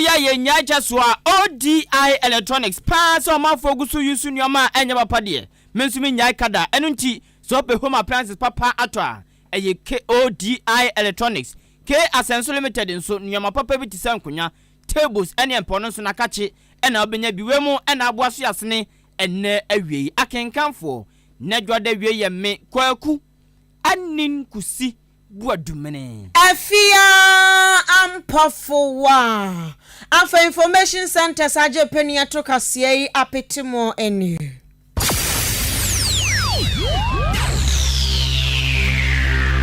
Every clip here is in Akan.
deɛ a yɛnnyae kyɛ so a, ODI Electronics paa sɛ ɔmanfoɔ gu so use nnoɔma a ɛnyɛ papa deɛ, me nso mennyae ka da. Ɛno nti, sɛ wopɛ home appliances papa atɔ a, ɛyɛ KODI Electronics. K Asɛnso Limited nso, nnoɔma papa bi te sɛ nkonwa, tables ne mpɔno nso n'akakye na wobɛnya bi. Wei mu na aboa so yɛasene ɛnnɛ awiei. Akenkanfoɔ, Nnɛ Dwoada awiei yɛ me, Kwaku Anin Kusi Boadumene. Afia Ampofo Afa Information Centres agye panin ato kaseɛ yi apete mo ani.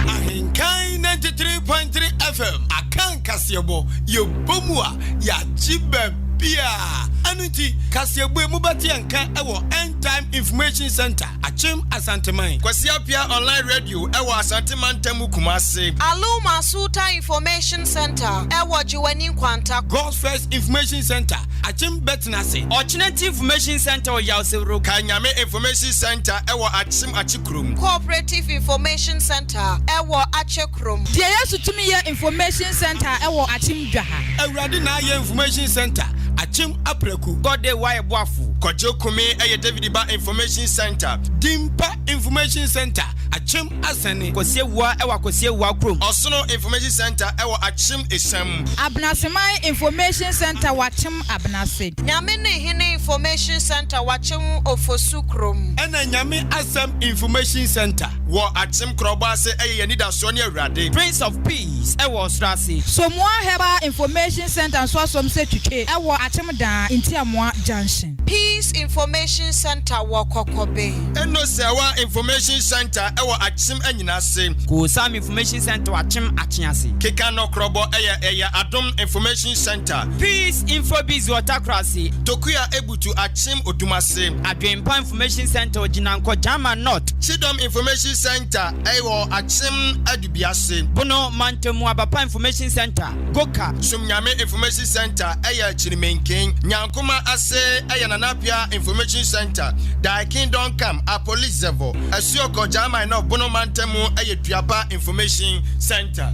Ahenkan 93.3 FM Akan kaseɛbɔ yɛbɔ mu a yɛagye baabiaa. Ɛno nti kaseɛbɔ yi mobɛte yɛn nka wɔ End Time Information Center, Akyem Asanteman. Kwasi Appiah Online Radio wɔ Asante Mantam mu Kumase. Aluma Sultan Information Centre wɔ Gyewane Nkwanta. God's First Information Centre, Akyem Bɛtenase. Ɔkyenati Information Centre wɔ Yawsewuro. Kanyame Information Centre wɔ Akyem Akyekurom. Cooperative Information Centre wɔ Akyekurom. Deɛ Yesu Tumi Yɛ Information Centre wɔ Akyem Dwaha. Awurade Na Ayɛ Information Centre, Akyem Apraku. God Day Wayɛ Boafo. Kwadwo Kumi yɛ David Ba Information Centre. Dimpa Information Centre, Akyem Asɛne. Kwasi Awuah wɔ Akwasi Awuah kurom. Ɔsono Information Centre wɔ Akyem Esiam. Abenaseman Information Centre wɔ Akyem Abenase. Nyame ne Hene Information Centre wɔ Akyem Ofosu kurom. Ɛna Nyame Asɛm Information Centre wɔ Akyem Korɔbɔ ase yɛ yɛn anidasoɔ ne Awurade. Prince of Peace wɔ Ɔsoro ase. Somoa Herbal Information Centre nso asom sɛ twitwe wɔ Akyem Daa, Ntiamoa Junction. Peace Information Centre wɔ Kɔkɔbe. Enosewa Information Centre wɔ Akyem Anyinase. Koosam Information Centre wɔ Akyem Akyease. Keka Nɔkorɔbɔ yɛ ɛyɛ Adom Information Centre. Peace Infobiz wɔ Takorase. Tokua Ebutu Akyem Odumase. Adwenpa Information Centre wɔ Gyinankɔ, Gyama North. Kyidɔm Information Centre wɔ Akyem Adubiase. Bono Mantamu Abapa Information Centre, Goka. Somnyame Information Centre yɛ Kyirimenken. Nyankoma ase yɛ Nana Appiah Information Centre, Thy Kingdom Come, Apolizevo, Asuokɔ, Gyamai North, Bono Mantamu yɛ Duaba Information Centre.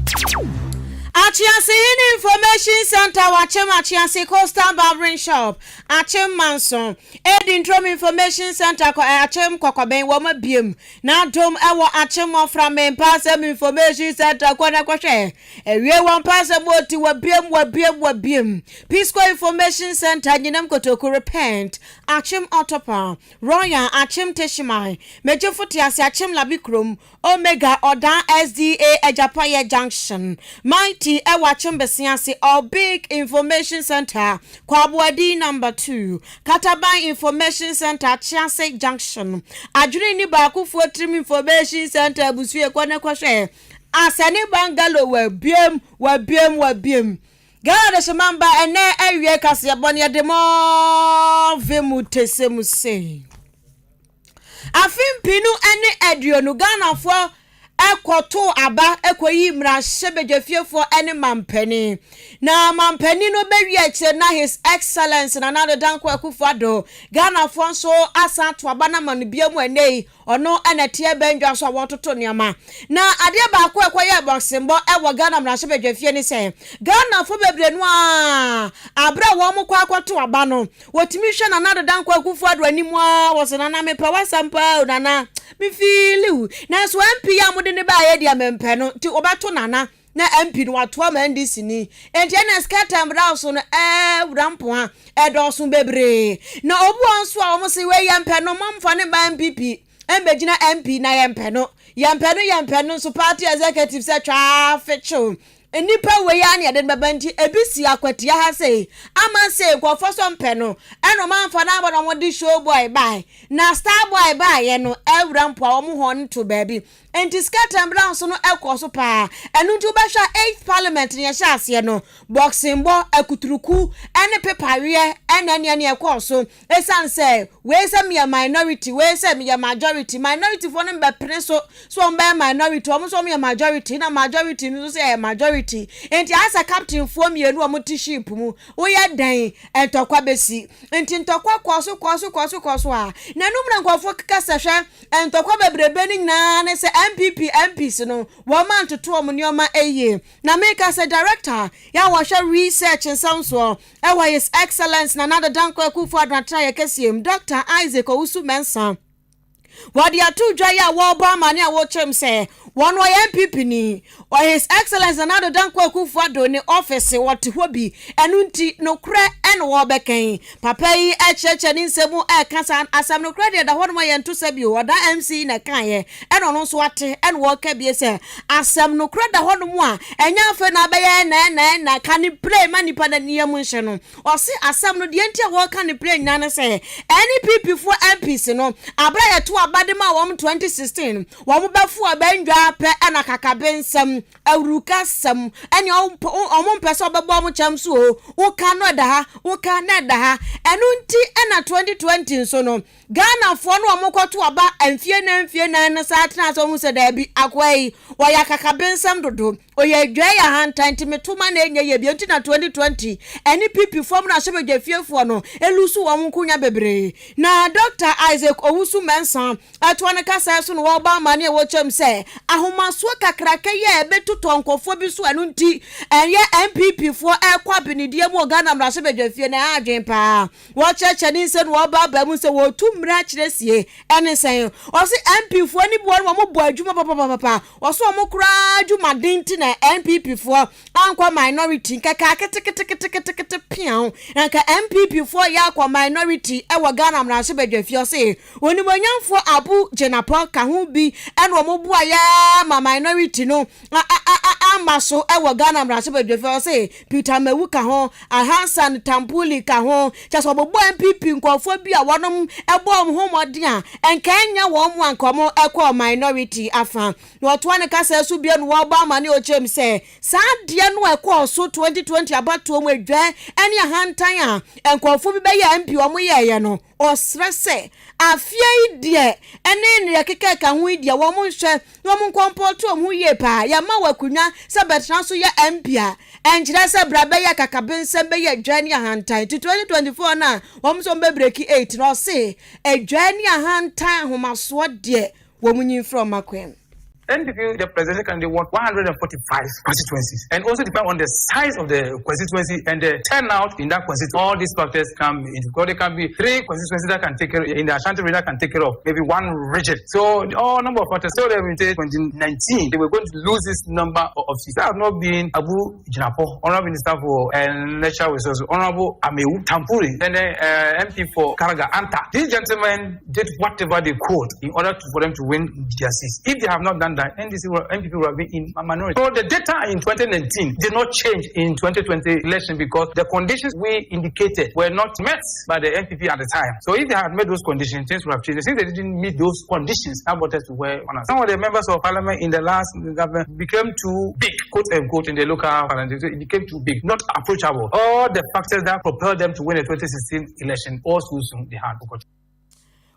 Akyea Hene Information Centre wɔ Akyem Akyease Coastal Barbering Shop, Akyem Manso, Edi Ntrom Information Centre kɔ Akyem Kɔkɔbɛn, wɔn abiem na Adom wɔ Akyem Mmɔfra Mempaasɛm Information Centre kɔ na kɔhwɛ Awiei wɔn mpaasɛm wɔ ti wabiem wabiem wabiem Pisco Information Centre Nyinam Kotoku Repent Akyem Ɔtɔpa Royal Akyem Techiman Megyefo Tease Akyem Labi Kurom Omega Ɔdan SDA Agyapayɛ Junction Mighty ɛwɔ Akyem Besease Ɔbig Information Centre Kwaboadi Number 2 Kataban Information Centre Akyease Junction Adwene Nni Baakofoɔ Tirim Information Centre Abusua Kɔ na Kɔhwɛ Asani bungalow wabiem wabiem wabiem Ghana dehyema mba ɛnɛ awiei kaseɛbɔ no yɛde mo ve mu tese mu sei. Afe mpinu ne aduonu Ghanafoɔ kɔtoo aba kɔyii mmarahyɛbadwafiefoɔ ne mampanin. Na mampanin no bɛwie akyire na His Excellence Nana Addo Dankwa Akufo-Addo Ghanafoɔ nso asan ato aba no ama no bio mu ɛnnɛ yi Ɔno na ɛteɛ bɛndwa so a wɔretoto nneɛma. Na adeɛ baako a ɛkɔyɛɛ bɔksembɔ wɔ Ghana mmarahyɛbadwafie ne sɛ, Ghanafoɔ bebree no ara, aberɛ a wɔkɔ akɔto aba no, wɔtumi hwɛ Nana Addo Dankwa Akufo Addo anim ara, wɔse Nana mepɛ w'asɛm paa o Nana, me feeli wo. Nanso MP yi a mode no baeɛ deɛ mempɛ no, nti wɔbɛto Nana. Na MP no watoa ma NDC ni. Enti ɛna skirt and blouse no ɛwura mpoa ɛdɔɔso bebree. Na obi wɔ nso a wɔn se wei yɛmpɛ no momfa no mma NPP ɛmbɛgyina MP na yɛmpɛ no. Yɛmpɛ no yɛmpɛ no nso party executive sɛ twaa fekyew. Nnipa wei ara na yɛde no bɛba nti ebi si akwatia ha sei ama sei nkurɔfoɔ nso mpɛ no ɛna wɔn amfa no aba na wɔde show boy bae. Na star boy baeɛ no ɛwura mpoa wɔn hɔn to baabi. Enti skirt and blouse no kɔɔ so paa. Ɛno nti wobɛhwɛ a eighth parliament no yɛhyɛ aseɛ no, boxing bɔ, akuturuku ne pepaweɛ na ɛneɛ neɛ ɛkɔɔ so. Ɛsiane sɛ wei sɛ meyɛ minority, wei sɛ meyɛ majority, minority foɔ no mbɛpene so sɛ wɔn bɛyɛ minority, wɔn nso wɔn yɛ majority, na majority no nso sɛ yɛyɛ majority. Enti ayɛ sɛ captain foɔ mmienu a wɔte ship mu, woyɛ dɛn ntɔkwa bɛsi. Enti ntɔkwa kɔɔ so kɔɔ so kɔɔ so kɔɔ so a, na ɛno mu na nkurɔfoɔ keka sɛ hwɛ, Ntɔkwa bebrebe no nyinaa ne sɛ NPP MPs no wɔn antoto wɔn nneɛma yie. Na meka sɛ Director yɛ a wɔhwɛ research nsɛm soɔ ɛwɔ His Excellence Nana Addo Dankwa Akufo-Addo atenaeɛ kɛseɛ mu, Doctor Isaac Owusu Mensah, Wɔde ato dwa yi a wɔrebɔ amane a wɔrekyerɛ mu sɛ wɔn wɔyɛ NPP ni. Wɔ His Excellence Nana Addo Dankwa Akufo Addo ne office wɔte hɔ bi, ɛno nti nokorɛ na wɔrebɛka yi. Papa yi rekyerɛkyerɛ ne nsɛm mu reka saa asɛm nokorɛ deɛ ɛda hɔnom a yɛnto sa bio, ɔda MC yi na ɛkaeɛ ɛna ɔno nso ate ɛna ɔreka bie sɛ asɛm nokorɛ da hɔnom a ɛnyɛ afei na abɛyɛ ɛna ɛna ɛna ka ne play ma nipa no ani yam nhyɛ no. Ɔse asɛm no deɛ nti a wɔreka no prɛ nyinaa ne sɛ NPP foɔ MPs no aberɛ a yɛto aba de maa wɔn 2016 no wɔn bɛfo aba ndwaa pɛ ɛna kakabensɛm, awurukasɛm ɛne wɔn mpɛ sɛ wɔbɛbɔ wɔn kyɛm so o, woka no ɛda ha, woka na ɛda ha. Ɛno nti ɛna 2020 nso no Ghanafoɔ no wɔn kɔto aba mfie nan mfie nan no saa tena ase wɔn sɛ daabi akoa yi wɔyɛ akakabensɛm dodo. Ɔyɛ adwae yɛ ahantan nti meto ma na ɛnyɛ yie bio nti na 2020 ɛne PP foɔ mmarahyɛbadwafie foɔ no ɛlusu wɔn nkonya bebree. Na Dɔkta Isaac Owusu Mensah ɛtoa ne kasaɛ so na wɔrebɔ amaneɛ wɔ kyɛm sɛ ahomasoɔ kakraka yi a ɛbɛtotɔ nkorɔfoɔ bi so ɛno nti ɛyɛ NPP foɔ ɛrekɔ abenedie mu wɔ Ghana mmarahyɛbadwafie no ɛha adwene paa. Wɔkyerɛkyerɛ ne nsɛm na wɔbaabaa mu sɛ wɔretu mmara kyerɛ sie ɛne sɛn. Ɔse MP foɔ ne bi wɔn wɔn bɔ adwuma papapapa. Ɔse wɔn koraa adwumaden nti na NPP foɔ ankɔ minority nka kaa keteketeketekete piaw na nka NPP foɔ yɛ akɔ minority ɛwɔ Ghana mmarahyɛbadwafie. Ɔse Onimuonyamfoɔ Abu Jinapor ka ho bi ɛna wɔn boaeɛ ma minority no amma so wɔ Ghana mmarahyɛbadwafie. Ɔse Peter Amewu ka ho, Alhassan Tampuli ka ho. Kyerɛ sɛ wɔbobɔ NPP nkurɔfoɔ bi a wɔnom bɔɔ wɔn ho mmɔden a nka ɛnyɛ wɔn mo a nka wɔn kɔɔ minority afa. Na ɔtoa ne kasa so bio na wɔbɔ amane ɔkyerɛ mu sɛ saa adeɛ no a ɛkɔɔ so 2020 abatoɔ mu adwa ne ahantan a nkurɔfoɔ bi bɛyɛɛ MP wɔn yɛɛyɛ no ɔsrɛ sɛ afeɛ yi deɛ ɛne nea ɛkeka ɛka ho yi deɛ wɔn nhwɛ na wɔn nkɔmpɔɔto wɔn ho yie paa. Yɛma wo akonnwa sɛ bɛtena so yɛ MP a, ɛnkyerɛ sɛ bra bɛyɛ akakabensɛm, bɛyɛ adwan ne ahantan. Nti 2024 no a wɔn nso wɔbɛbreki 8 no, ɔse adwan ne ahantan ahomasoɔ deɛ wɔn nyi mfiri wɔn akwan mu. NPP, the presidential candidate won 145 constituencies and also depend on the size of the constituency and the turnout in that constituency. All these factors come into because there can be three constituencies that can take care in the Ashanti region that can take care of maybe one region. So all number of factors. So in 2019, they were going to lose this number of seats. That has not been Abu Jinapo, Honorable Minister for uh, Natural Resources, Honorable Amewu Tampuri, and then uh, MP for Karaga Anta. These gentlemen did whatever they could in order to, for them to win their seats. If they have not done that, NDC will, MPP will have been in minority. So the data in 2019 did not change in 2020 election because the conditions we indicated were not met by the MPP at the time. So if they had met those conditions, things would have changed. Since they didn't meet those conditions, that brought us to where some of the members of parliament in the last government became too big, quote unquote, in the local parliament. It became too big, not approachable. All the factors that propelled them to win the 2016 election, all too soon they had forgotten.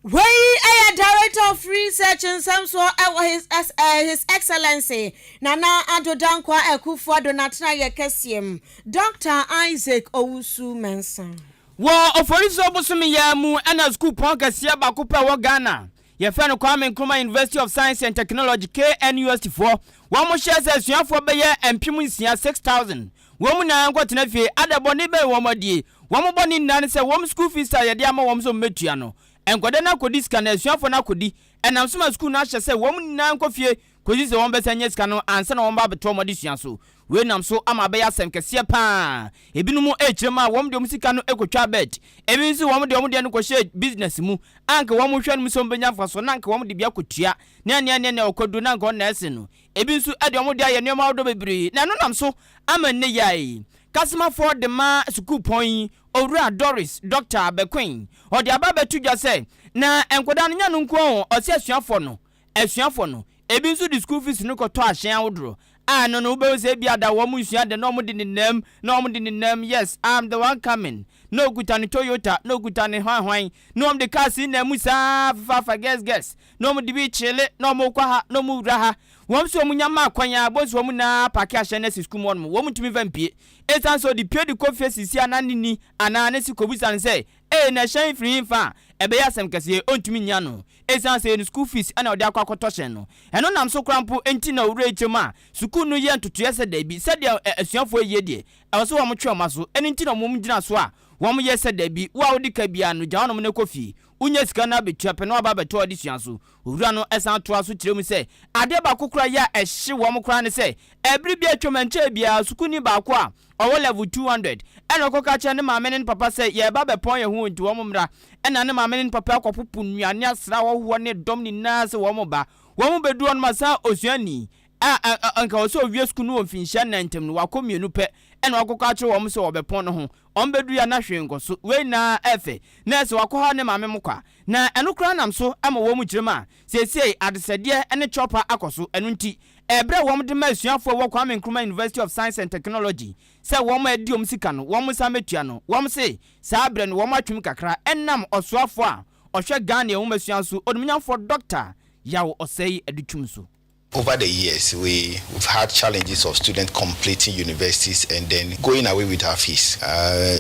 Wei yɛ Director of Research nsɛm soɔ wɔ His, eh, His Excellency Nana Addo Dankwa Akufo-Addo n'atenaeɛ kɛseɛ mu, Dr. Isaac Owusu Mensah. Wɔ Oforisuo bosome yi ara mu na sukuupɔn kɛseɛ baako pɛ wɔ Ghana, yɛfrɛ no Kwame Nkrumah University of Science and Technology, KNUST foɔ, wɔn hyɛɛ sɛ asuafoɔ bɛyɛ 6000, 6,000, wɔn nyinaa nkɔtena fie. Ada bɔne bɛn wɔn adie? Wɔn bɔne nyinaa ne sɛ wɔn school fees a yɛde ama wɔn sɛ wɔmmɛtua no, nkwadaa no akɔdi sika na asuafoɔ no akɔdi. Ɛnam so ma sukuu no ahyɛ sɛ wɔn nyinaa nkɔ fie kɔsi sɛ wɔbɛsan anya sika no ansa na wɔaba abɛtoa wɔn adesua so. Wei nam so ama abɛyɛ asɛm kɛseɛ pa ara. Ebinom rekyerɛ mu a wɔn de wɔn sika no kɔtwaa bet. Ebi nso wɔn de wɔn deɛ no kɔhyɛɛ business mu a anka wɔhwɛ no mu sɛ wɔbɛnya mfasoɔ na anka wɔn de bi akɔtua ne nea nea nea ɔkɔduru na anka ɔno na ɛsen no. Ebi nso de wɔn de ayɛ nneɛma ahodoɔ bebree na ɛno nam so ama nnɛ yi ara yi Kasemafoɔ de ma sukuupɔn yi Owura Doris Dɔkta Bekoe ɔde aba abɛto dwa sɛ na nkwadaa no nya no nko ara o, ɔse asuafoɔ no asuafoɔ no ebi nso de school fees no kɔtɔ ahyɛn ahodoɔ a ɛno no wobɛhu sɛ ebia da wɔn nsua de na wɔn de nenam na wɔn de nenam yes I'm the one coming na okuta ne Toyota na okuta ne hwan hwan na wɔn de cars yi nam mu saa fefaafa gɛs gɛs na wɔn de bi kyele na wɔn kɔ ha na wɔn wura ha. Wɔn nso wɔn nya maa kwan ara bɔ nso wɔn nyinaa apaake ahyɛn no asi sukuu mu hɔnom. Wɔn ntumi mfa mpue. Esiane sɛ ɔde pue de kɔ fie sisi a na ne ni anaa ne se kɔbisa no sɛ, Ee, na hyɛn yi firi hefa a, ɛbɛyɛ asɛm kɛseɛ. Ɔntumi nyi ano. Esiane sɛ ɛyɛ ne sukuu fees na ɔde akɔ akɔtɔ hyɛn no. Ɛno nam so koraa mpo nti na owura yi kyerɛ mu a sukuu no yɛ ntotoeɛ sɛ dabi, sɛdeɛ asuafoɔ yɛ deɛ, ɛwɔ sɛ wɔtwe wɔn aso. Ɛno nti na wɔgyina so a wɔyɛ sɛ dabi, wo a wode ka biara no, gya hɔnom na kɔ fie. Wonya sika no abɛtua pɛ na woaba abɛtɔ w'adesua so. Owura no san toaa so kyerɛ mu sɛ, adeɛ baako koraa yɛ a ɛhye wɔn koraa ne sɛ, ɛbere bi a atwam ɛnkyɛɛ biara, sukuuni baako a ɔwɔ level 200 ɛna ɔkɔka kyerɛɛ ne maame ne ne papa sɛ yɛreba abɛpɔn yɛn ho nti wɔn mmra. Ɛna ne maame ne ne papa akɔpopo nnuane asra ahɔhoɔ ne dɔm nyinaa sɛ wɔn reba. Wɔn bɛduru hɔ no ma saa osuani a anka ɔwɔ sɛ ɔwie sukuu no wɔ mfinhyia nnan ntam no, wakɔ mmienu pɛ ɛna wakɔka akyerɛ wɔn sɛ wɔbɛpɔn ne ho. Wɔn bɛduru a na hwee nkɔ so. Wei nyinaa ɛfɛ na ɛsɛ wakɔhaw ne maame mo kwa. Na ɛno koraa nam so ma wɔn kyerɛ mu a seesei adesɛdeɛ ne kyɛwpa akɔ so. Ɛno nti, ɛberɛ a wɔde ma asuafoɔ a ɛwɔ Kwame Nkrumah University of Science and Technology sɛ wɔn a adi wɔn sika no wɔn nsan bɛtua no, wɔn se saa berɛ no wɔn atwem kakra ɛnam ɔsoafoɔ a ɔhwɛ Ghana nwomasua so, Onimunyamfoɔ Dɔkta Yaw Osei Adutwum so. Over the years, we, we've had challenges of students completing universities and then going away with our fees,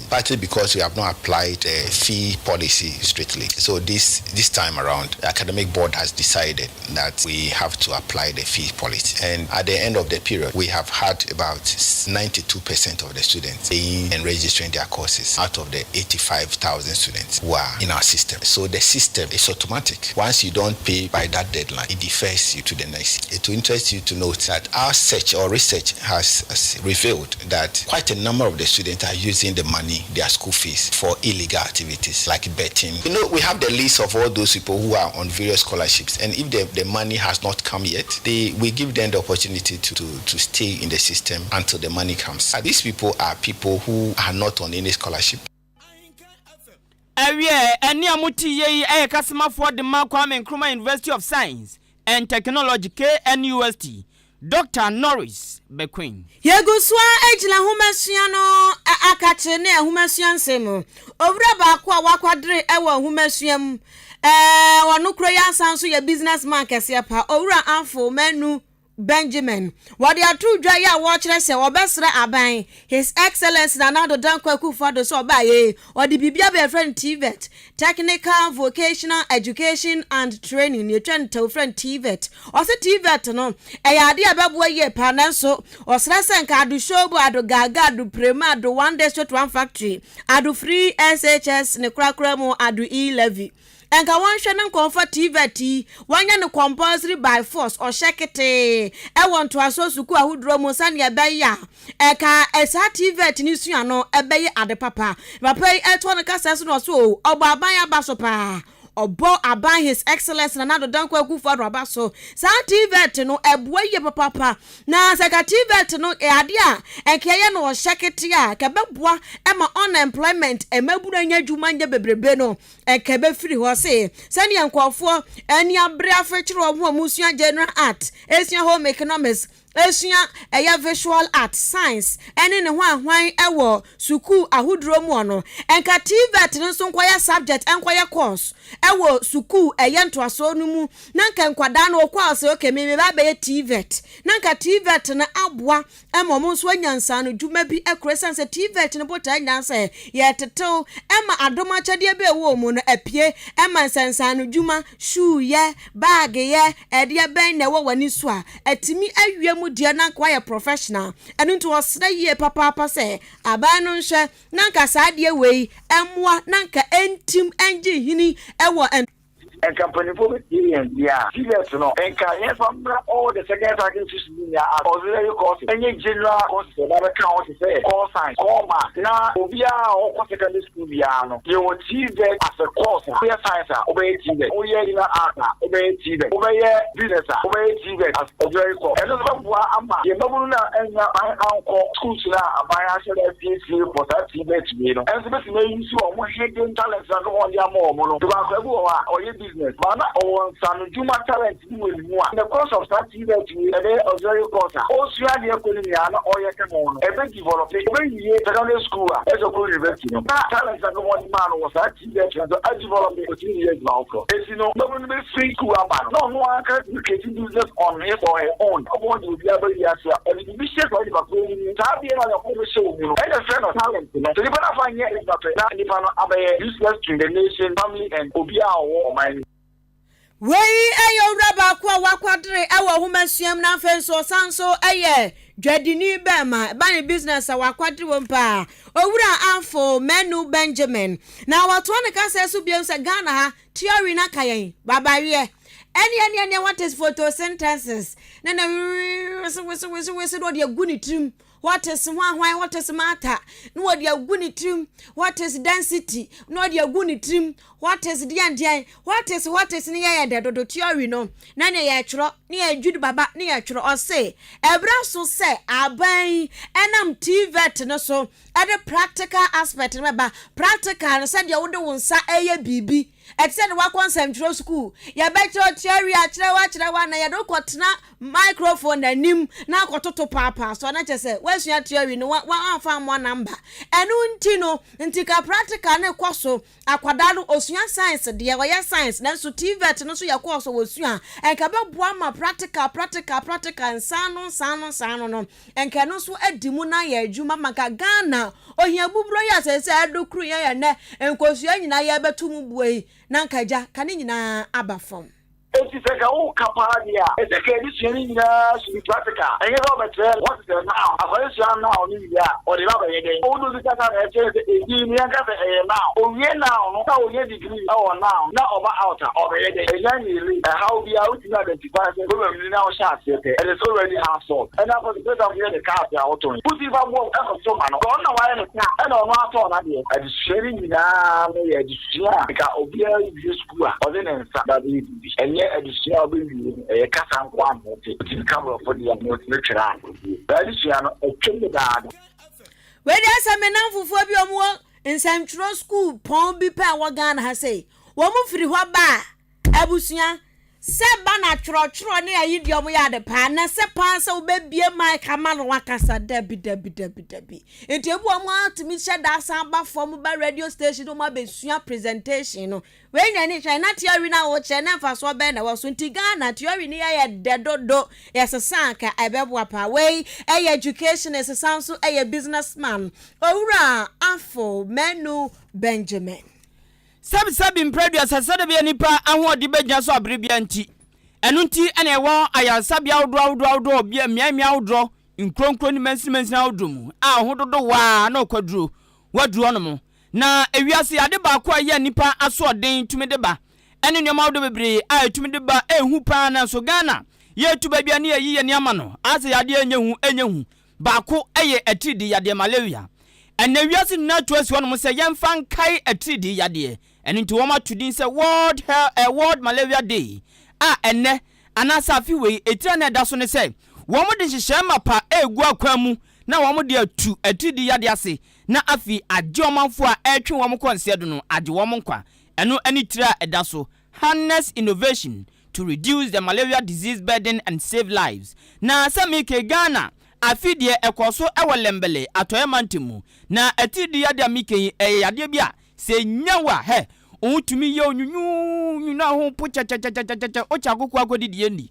partly because we have not applied the fee policy strictly. So this, this time around, the academic board has decided that we have to apply the fee policy. And at the end of the period, we have had about 92% of the students paying and registering their courses out of the 85,000 students who are in our system. So the system is automatic. Once you don't pay by that deadline, it defers you to the next. It will interest you to note that our search or research has, has revealed that quite a number of the students are using the money, their school fees, for illegal activities like betting. You know, we have the list of all those people who are on various scholarships, and if the, the money has not come yet, they, we give them the opportunity to, to, to stay in the system until the money comes. These people are people who are not on any scholarship. Ɛwiɛ, ɛnne a mote yie yi yɛ kasamafoɔ de ma Kwame Nkrumah University of Science and Technology, KNUST, Dɔkta Norris Bequin. Yɛgu so ara gyina nhomasua no akakye ne nhomasua nsɛm mu. Owura baako a wakwadere wɔ nhomasua mu, ɔno koro yi asan nso yɛ business man kɛseɛ pa, Owura Amfo Manu Benjamin. Wɔde ato dwa yi a wɔrekyerɛ sɛ wɔbɛsrɛ aban, His Excellency Nana Addo Dankwa Akufo-Addo sɛ ɔbaeɛ yi, ɔde biribi aba yɛfrɛ no TVET, Technical Vocational Education and Training, yɛtwa no tɛw frɛ no TVET. Ɔse TVET no, ɛyɛ adeɛ a ɛbɛboa yie paa nanso ɔsrɛ sɛ nka Ado Shobu, Ado Gaga, Ado Prema, Ado One District One Factory, Ado Free SHS ne korakora mu Ado E-Levy. Nka wɔnhwɛ no nkɔmfa TVET yi, wɔnyɛ no compulsory by force, ɔhyɛ ketee, wɔ ntoasoɔ sukuu ahodoɔ mu sɛdeɛ ɛbɛyɛ a ɛka saa TVET no sua no ɛbɛyɛ ade papa. Papa yi ɛtoa no kasa so na ɔse o, ɔbɔ aban aba so paa. Ɔbɔ aban His Excellence Nana Addo Dankwa Akufo-Addo aba so. Saa TVET no ɛboa yie papaapa. Na sɛ nka TVET no yɛ adeɛ a nka yɛyɛ no ɔhyɛ ketee a, nka ɛbɛboa ma unemployment, mmabunu anya adwuma nyɛ bebrebe no. Ɛka bɛfiri hɔ se, sɛdeɛ nkurɔfoɔ ani abere afekyere wɔn ho a wɔsua General Art, sua Home Economics, sua ɛyɛ Visual Art, Science, ne ne hwanhwan wɔ sukuu ahodoɔ mu no, nka TVET no nso nkɔyɛ subject, nkɔyɛ course wɔ sukuu ɛyɛ ntoasoɔ no mu, na nka nkwadaa no wɔkɔ a wɔsɛ okay me meba abɛyɛ TVET, na nka TVET no aboa ma wɔn nso anya nsaanodwuma bi akura esiane sɛ TVET no botae nyinaa sɛ yɛretetew ma adom akyɛdeɛ bi a ɛwɔ wɔn mu no apue ma nsansaanodwuma, shoe yɛ, bag yɛ, ɛdeɛ bɛn na ɛwɔ w'ani so a atumi awie mu deɛ na anka woayɛ professional. Ɛno nti wɔsrɛ yie papaapa sɛ aban no nhwɛ na anka saa adeɛ wei mmoa na anka ɛntim ɛngye nhini wɔ Nka mpanyimfoɔ bɛtie yɛn deɛ a, TVET no, nka yɛmfa mmra all the second cycle institutions no nyinaa as auxiliary courses, ɛnyɛ general courses a ɛba bɛka ho te sɛ core science, core maths, na obiara a ɔkɔ secondary school biara no, yɛwɔ TVET as a course a, woyɛ science a, wobɛyɛ TVET, woyɛ general arts a, wobɛyɛ TVET, wobɛyɛ business a, wobɛyɛ TVET as auxiliary course. Ɛno nso bɛboa ama yɛn mmabunu no a annya kwan ankɔ schools no a aban ahyɛ da asiesie for saa TVET wei no nso bɛtumi ayi so wɔn hidden talents no a Nyankopɔn de ama wɔn no. Because akwadaa bi wɔ hɔ a, ɔyɛ. business but na ɔwɔ nsanodwuma talent bi wɔ ne mu a, in the course of saa TVET wei ɛbɛyɛ auxiliary course a ɔresua adeɛ kɔ ne nyinaa na ɔreyɛ ka ho no, ɛbɛ develop, ɔbɛwie secondary school a ɛsɛ ɔkɔ university no na talent a Nyankopɔn de maa no wɔ saa TVET no so adevelop, ɔtumi de yɛ adwuma foforɔ. Enti no mmabunu no bɛfiri school aba no na ɔno ankasa tumi create business on his or her own. Nyankopɔn de obi aba wiase a, ɔde biribi hyɛ saa nipa korɔ no mu. Saa adeɛ no a Nyankopɔn de hyɛ wo mu no, ɛna yɛfrɛ no talent no. Sɛ nipa no afa anyɛ adwuma pɛ, na nipa no abɛyɛ useless to the nation, family and obiara a ɔwɔ ɔman no mu. Wei yɛ owura baako a wakwadere wɔ nhomasua mu na afei nso ɔsan nso yɛ dwadini bɛɛma. Ɛba ne business a wakwadere wɔ mu paa. Owura Amfo Manu Benjamin. Na watoa ne kasa so bio sɛ Ghana ha theory no aka yɛn babaweɛ. Ɛne ɛne ɛne what is photosynthesis ne ne wese wese wese wese na ɔde agu ne tirim. What is hwan what is matter na wɔde agu ne tirim. What is density na wɔde agu ne tirim. What is deɛn deɛn what is what is ne yɛyɛ dɛ dodo theory no na ne yɛtwerɛ ne yɛdwiri baba ne yɛtwerɛ. Ɔse ɛberɛ so sɛ aban yi ɛnam TVET no so ɛde practical aspect no bɛba. Practical no, sɛdeɛ wode wo nsa ɛyɛ biribi, ɛte sɛ de wakɔ nsɛmtwerɛ sukuu, yɛbɛkyerɛ theory akyerɛ wo akyerɛ wo na yɛde wokɔtena microphone anim na akɔtoto paapaa so na kyerɛ sɛ woasua theory no woamfa ammɔ number. Ɛno nti no nti ka practical no kɔ so. Akwadaa no osua science deɛ, ɔyɛ science, nanso TVET no nso yɛ course wɔsua a ɛnka bɛboa ma practical practical practical nsa no nsa no nsa no no ɛnka ɛno nso adi mu na yɛ adwuma ma nka Ghana ohia buburo yi a sɛ sɛ ɛdo kuru yɛn yɛ nnɛ nkosua nyinaa yɛbɛto mu bue yi na nka agya ka ne nyinaa aba fam. Enti sɛ nka woka paa deɛ a, ɛsɛ ka adesua no nyinaa should be practical. Ɛnyɛ sɛ wobɛkyerɛ what is a noun, akwadaa sua noun no wie a, ɔde ba bɛyɛ dɛn? Wode obi kasa na ɛkyerɛ sɛ edin no yɛnka sɛ ɛyɛ noun. Owie noun no na ɔnya degree wɔ noun na ɔba out a, ɔbɛyɛ dɛn? Ɛnya nyere ɛhaw biara, wotumi identify sɛ problem ni na wohyɛ aseɛ pɛ, it is already half solved. Ɛna afɔsopɛtafo yɛ ne cars a wotɔn yi, wotumi fa boɔ kɔto ma no, ɔno na wayɛ ne car ɛna ɔno atɔn n'adeɛ. Adesua no nyinaa no yɛ adesua a nka obiara wie sukuu a ɔde ne nsa ba bɛyɛ biribi. Ɛnyɛ adesua a wobɛwie no, ɛyɛ kasa nko ara na wote. Wotumi ka Borɔfo deɛ a, na wotumi twerɛ a, owie. Saa adesua no, atwam dedaada. Wei deɛ sɛ me nnamfofoɔ bi a wɔwɔ nsɛntwerɛ sukuu pɔn bi pɛ a ɛwɔ Ghana ha sei, wɔn firi hɔ ba a, abusua, sɛ ba na twerɛtwerɛ ne ayi deɛ wɔyɛ ade paa, na sɛ paa sɛ wobɛbie mic ama no wakasa, dabi dabi dabi dabi. Nti ebi wɔn atumi hyɛ da asan ba fam ba radio station na wɔn abɛsua presentation no. Wei nyɛ ne hwɛ na theory no a wokyerɛ na mfasoɔ bɛn na ɛwɔ so. Nti Ghana theory no yɛyɛ dɛ dodo, yɛsesa anka ɛbɛboa paa. Wei ɛyɛ educationist san nso ɛyɛ business man, Owura Afo Manu Benjamin. Sɛbisɛbi mprɛ aduasa sɛdeɛ ɛbɛyɛ nnipa ahoɔden bɛgyina so abere biara nti. Ɛno nti na yɛwɔ ayaresabea ahodoɔ ahodoɔ ahodoɔ wɔ bea mmeae mmeae ahodoɔ, nkuro nkuro ne mansini mansini ahodoɔ mu a ho dodoɔ ara na ɔkwaduro waduru hɔnom. Na ewiase ade baako a ɛyɛ nnipa asoɔden tumi de ba ne nneɛma ahodoɔ bebree a ɛtumi de ba ɛhu paa nanso Ghana yɛretu baabi a ne yɛyi yɛn ani ama no asɛ yadeɛ ɛnyɛ hu ɛnyɛ hu baako yɛ atiridii yadeɛ malaria. Ɛnnɛ wiase nyinaa atu asi hɔnom sɛ yɛmfa nkae atiridii yadeɛ ɛno nti wɔn ato din sɛ World Health eh, World Malaria Day a ɛnnɛ anaasɛ afe wei etire a na ɛda so ne sɛ wɔn de nhyehyɛe mapa regu akwan mu na wɔn de atu atiridii yadeɛ ase na afei agye ɔmanfoɔ a ɛretwe wɔn kɔ nseɛ do no agye wɔn nkwa. Ɛno ne tire a ɛda so, Harness Innovation to Reduce the Malaria Disease Burden and Save Lives. Na sɛ meke Ghana, afe deɛ ɛkɔɔ so wɔ Lembele, Atɔeɛ Mantam mu. Na atiridii yadeɛ a meke yi, ɛyɛ yadeɛ bi a sɛ ɛnya wo a, hɛ, wo ho tumi yɛ wo nwunwuunwunu na wo ho po kyɛkyɛkyɛkyɛkyɛ, wokyɛ akoko akɔdi deɛ nni.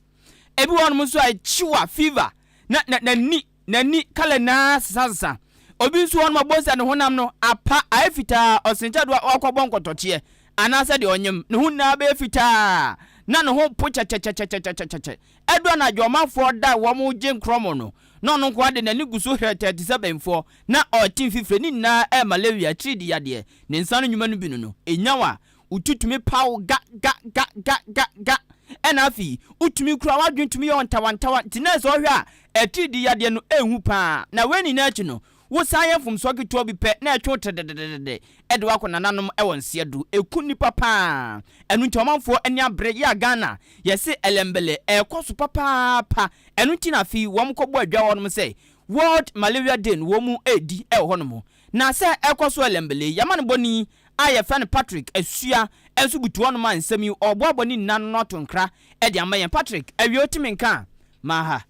Ebi wɔ hɔnom nso a ɛkye wo a, fever, na na n'ani N'ani colour nyinaa sesasesa. Obi nso wɔ hɔ nom a wobɛhu sɛ ne honam no apa, ayɛ fitaa, ɔsen sɛ deɛ wakɔbɔ nkɔtɔkyeɛ anaasɛ deɛ ɔnyem. Ne ho nyinaa bɛyɛ fitaa na ne ho po kyɛkyɛkyɛkyɛkyɛkyɛ. Ɛdu anadwo ɔmanfoɔ da a wɔregye nkorɔmo no, na ɔno nko ara de n'ani gu so hrɛtɛɛ te sɛ bɛnfoɔ na ɔrete mfifire. Ne nyinaa ɛyɛ malaria, atiridii yadeɛ. Ne nsa ano nnwuma no bi no no, ɛnya wo a, Wo ti tumi paw ga ga ga ga ga ga. Ɛna afei wotumi kura w'adwene tumi yɛ wo ntawantawa nti na sɛ ɔhwɛ a atiridii yadeɛ no ɛnhu paa. Na wei nyinaa akyi no wosan yɛ mfomsoɔ ketewa bi pɛ na ɛtwe wo tredededede de wo akɔ nananom wɔ nseɛ do. Ɛku nnipa paa. Ɛno nti ɔmanfoɔ ani abere yɛ a Ghana yɛse ɛlɛmbele ɛrekɔ so papaapa. Ɛno nti na afei wɔn kɔbɔ adwa wɔ hɔnom sɛ World Malaria Day no wɔn redi wɔ hɔnom. Na sɛ ɛrekɔ so ɛlɛmbele yi amanebɔ ni a yɛfrɛ no Patrick Asua. nso butu hɔnom a nsɛm yi ɔreboaboa ne nyinaa ano ato nkra de ama yɛn. Patrick, awie wotumi nka a, ma ha.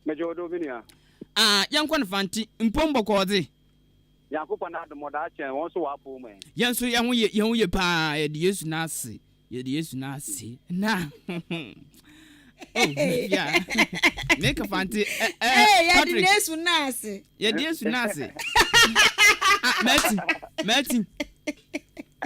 Megye wo do, me nua. Ah, yɛnkɔ no Fante, mpom bɔkɔɔ dze. Nyankopɔn n'adom ɔda akyɛn wɔn so w'apɔw mu ɛ. Yɛn nso yɛn ho ye, yɛn ho ye paa, yɛde Yesu n'ase, yɛde Yesu n'ase, na oh, yeah. Meka Fante, eh, eh, Hey, yɛde Patrick. Yesu n'ase. Yɛde Yesu n'ase. Ah, Martin, Martin.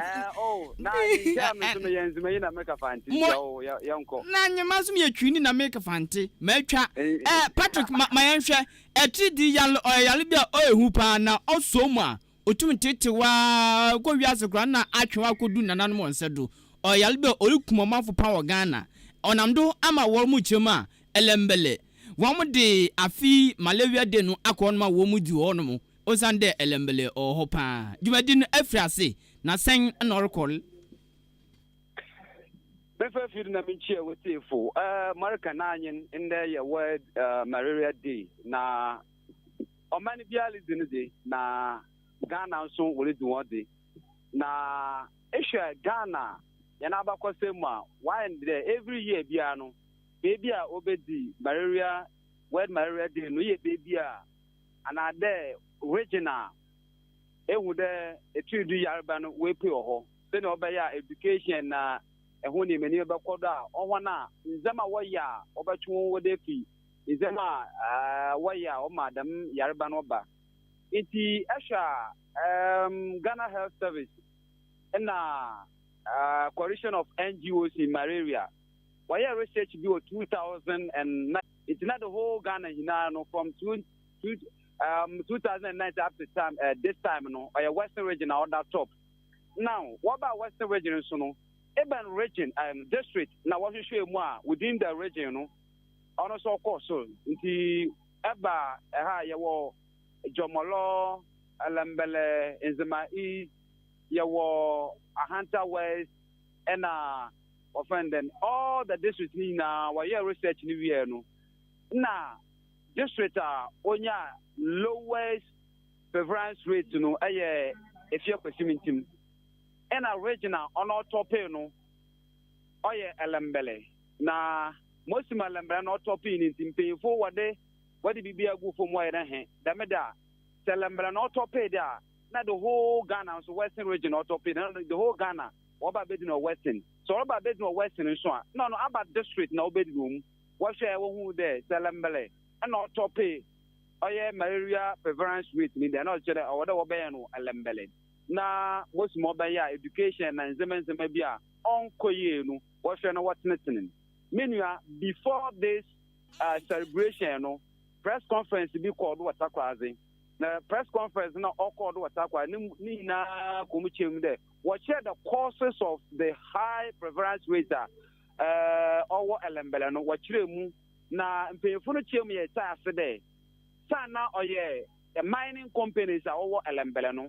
Eh, oh, na nkyɛ me nso meyɛ nzema yi na meka Fante, Mo- nti oh, yɛ- yɛnkɔ. Na nyema nso meyɛ twini na meka Fante, matwa. Eh, Patrick, ma, ma yɛnhwɛ. Atiridii yare, ɔyɛ yare bi a ɔyɛ hu paa na ɔsɔ mu a, otum tseetsew ara kɔ wiase koraa na atwe wo akodu nananom hɔn nsa do. Ɔyɛ yare bi a orukum ɔmanfo paa wɔ Ghana. Ɔnam do ama wɔn kyerɛ mu a, Elembele, wɔde afe yi Malaria Day no akɔ hɔnom a wɔdzi wɔ hɔnom osiandɛ Elembele ɔwɔ hɔ paa. Dwumadzi no efir ase na sɛn na ɔrokɔ? Memfa afir na minkyia w'etsiefo. Marka n'anyen ndɛ yɛ World Malaria Day na ɔman biara ridzi ne dze na Ghana so woridzi hɔn dze. Na ehwɛ Ghana hɛn abakɔsɛm mu a, wɔayɛ no dɛ every year biara no, beebi a wobedzi Malaria World Malaria Day no eyɛ beebi a anaa dɛ region a ehu dɛ eturudu yarba no woepue wɔ hɔ. Sɛnea ɔbɛyɛ a education na ɛho nneɛma nneɛma bɛkɔ do a, hɔn a ndzɛmba a wɔyɛ a wɔbɛtwe hɔn ho efi ndzɛmba a wɔyɛ a ɔma dɛm yarba no ba. Ntsi ehwɛ a, Ghana Health Service na Coalition of NGOs in Malaria wɔyɛɛ research bi wɔ 2009, ntsi na the whole Ghana nyinaa no from two, two, 2009 up to time, this time no, ɔyɛ Western region a ɔda top. Now, wɔbaa Western region nso no, ebɛn region, district na wɔhwehwɛɛ mu a within the region no, ɔno nso ɔkɔɔ sor. Nti ɛba ɛha a yɛwɔ Jɔmɔlɔ, Ɛlɛmbɛlɛ, Nzema East, yɛwɔ Ahanta West, ɛna wɔfrɛ no dɛn, all the districts no nyinaa wɔyɛɛ research no wieɛ no, na district a onya lowest prevalence rate no yɛ Efia Kwasimintim, ɛna region a ɔno ɔtɔpee no ɔyɛ Ɛlɛmbɛlɛ. Na mosi ma Ɛlɛmbɛlɛ na ɔtɔpee no nti mpanyinfo wɔde wɔde biribi agu fam wɔyɛ dɛ he dɛm de a sɛ Ɛlɛmbɛlɛ na ɔtɔpee de a na the whole Ghana nso Western region na ɔtɔpee na the whole Ghana wɔba abɛdi no wɔ Western. Sɛ ɔreba abɛdi no wɔ Western nso a na ɔno aba district na ɔbɛdi no wɔ mu. Wɔhwɛɛ wɔhuu dɛ sɛ Ɛlɛmbɛlɛ na ɔtɔpee ɔyɛ malaria prevalence rate ni dɛ na ɔkyerɛ dɛ ɔwɔ dɛ wɔbɛyɛ no ɛlɛmbɛlɛ na wosi ma ɔbɛyɛ a education na ndzɛmba ndzɛmba bi a ɔnnkɔ yie no wɔhwɛ na wɔtsenetsen no. Me nua before this uh, celebration no press conference bi kɔɔ do wɔ Takoradi na press conference na ɔkɔɔ do wɔ Takoradi ne ne nyinaa kɔ mu kyerɛ mu dɛ wɔkyerɛ the causes of the high prevalence rate a ɔwɔ ɛlɛmbɛlɛ no wɔkyerɛ mu. Na mpanyimfo no kyerɛ mu yɛtse ase dɛ saana ɔyɛ mining companies a wɔwɔ Elembele no,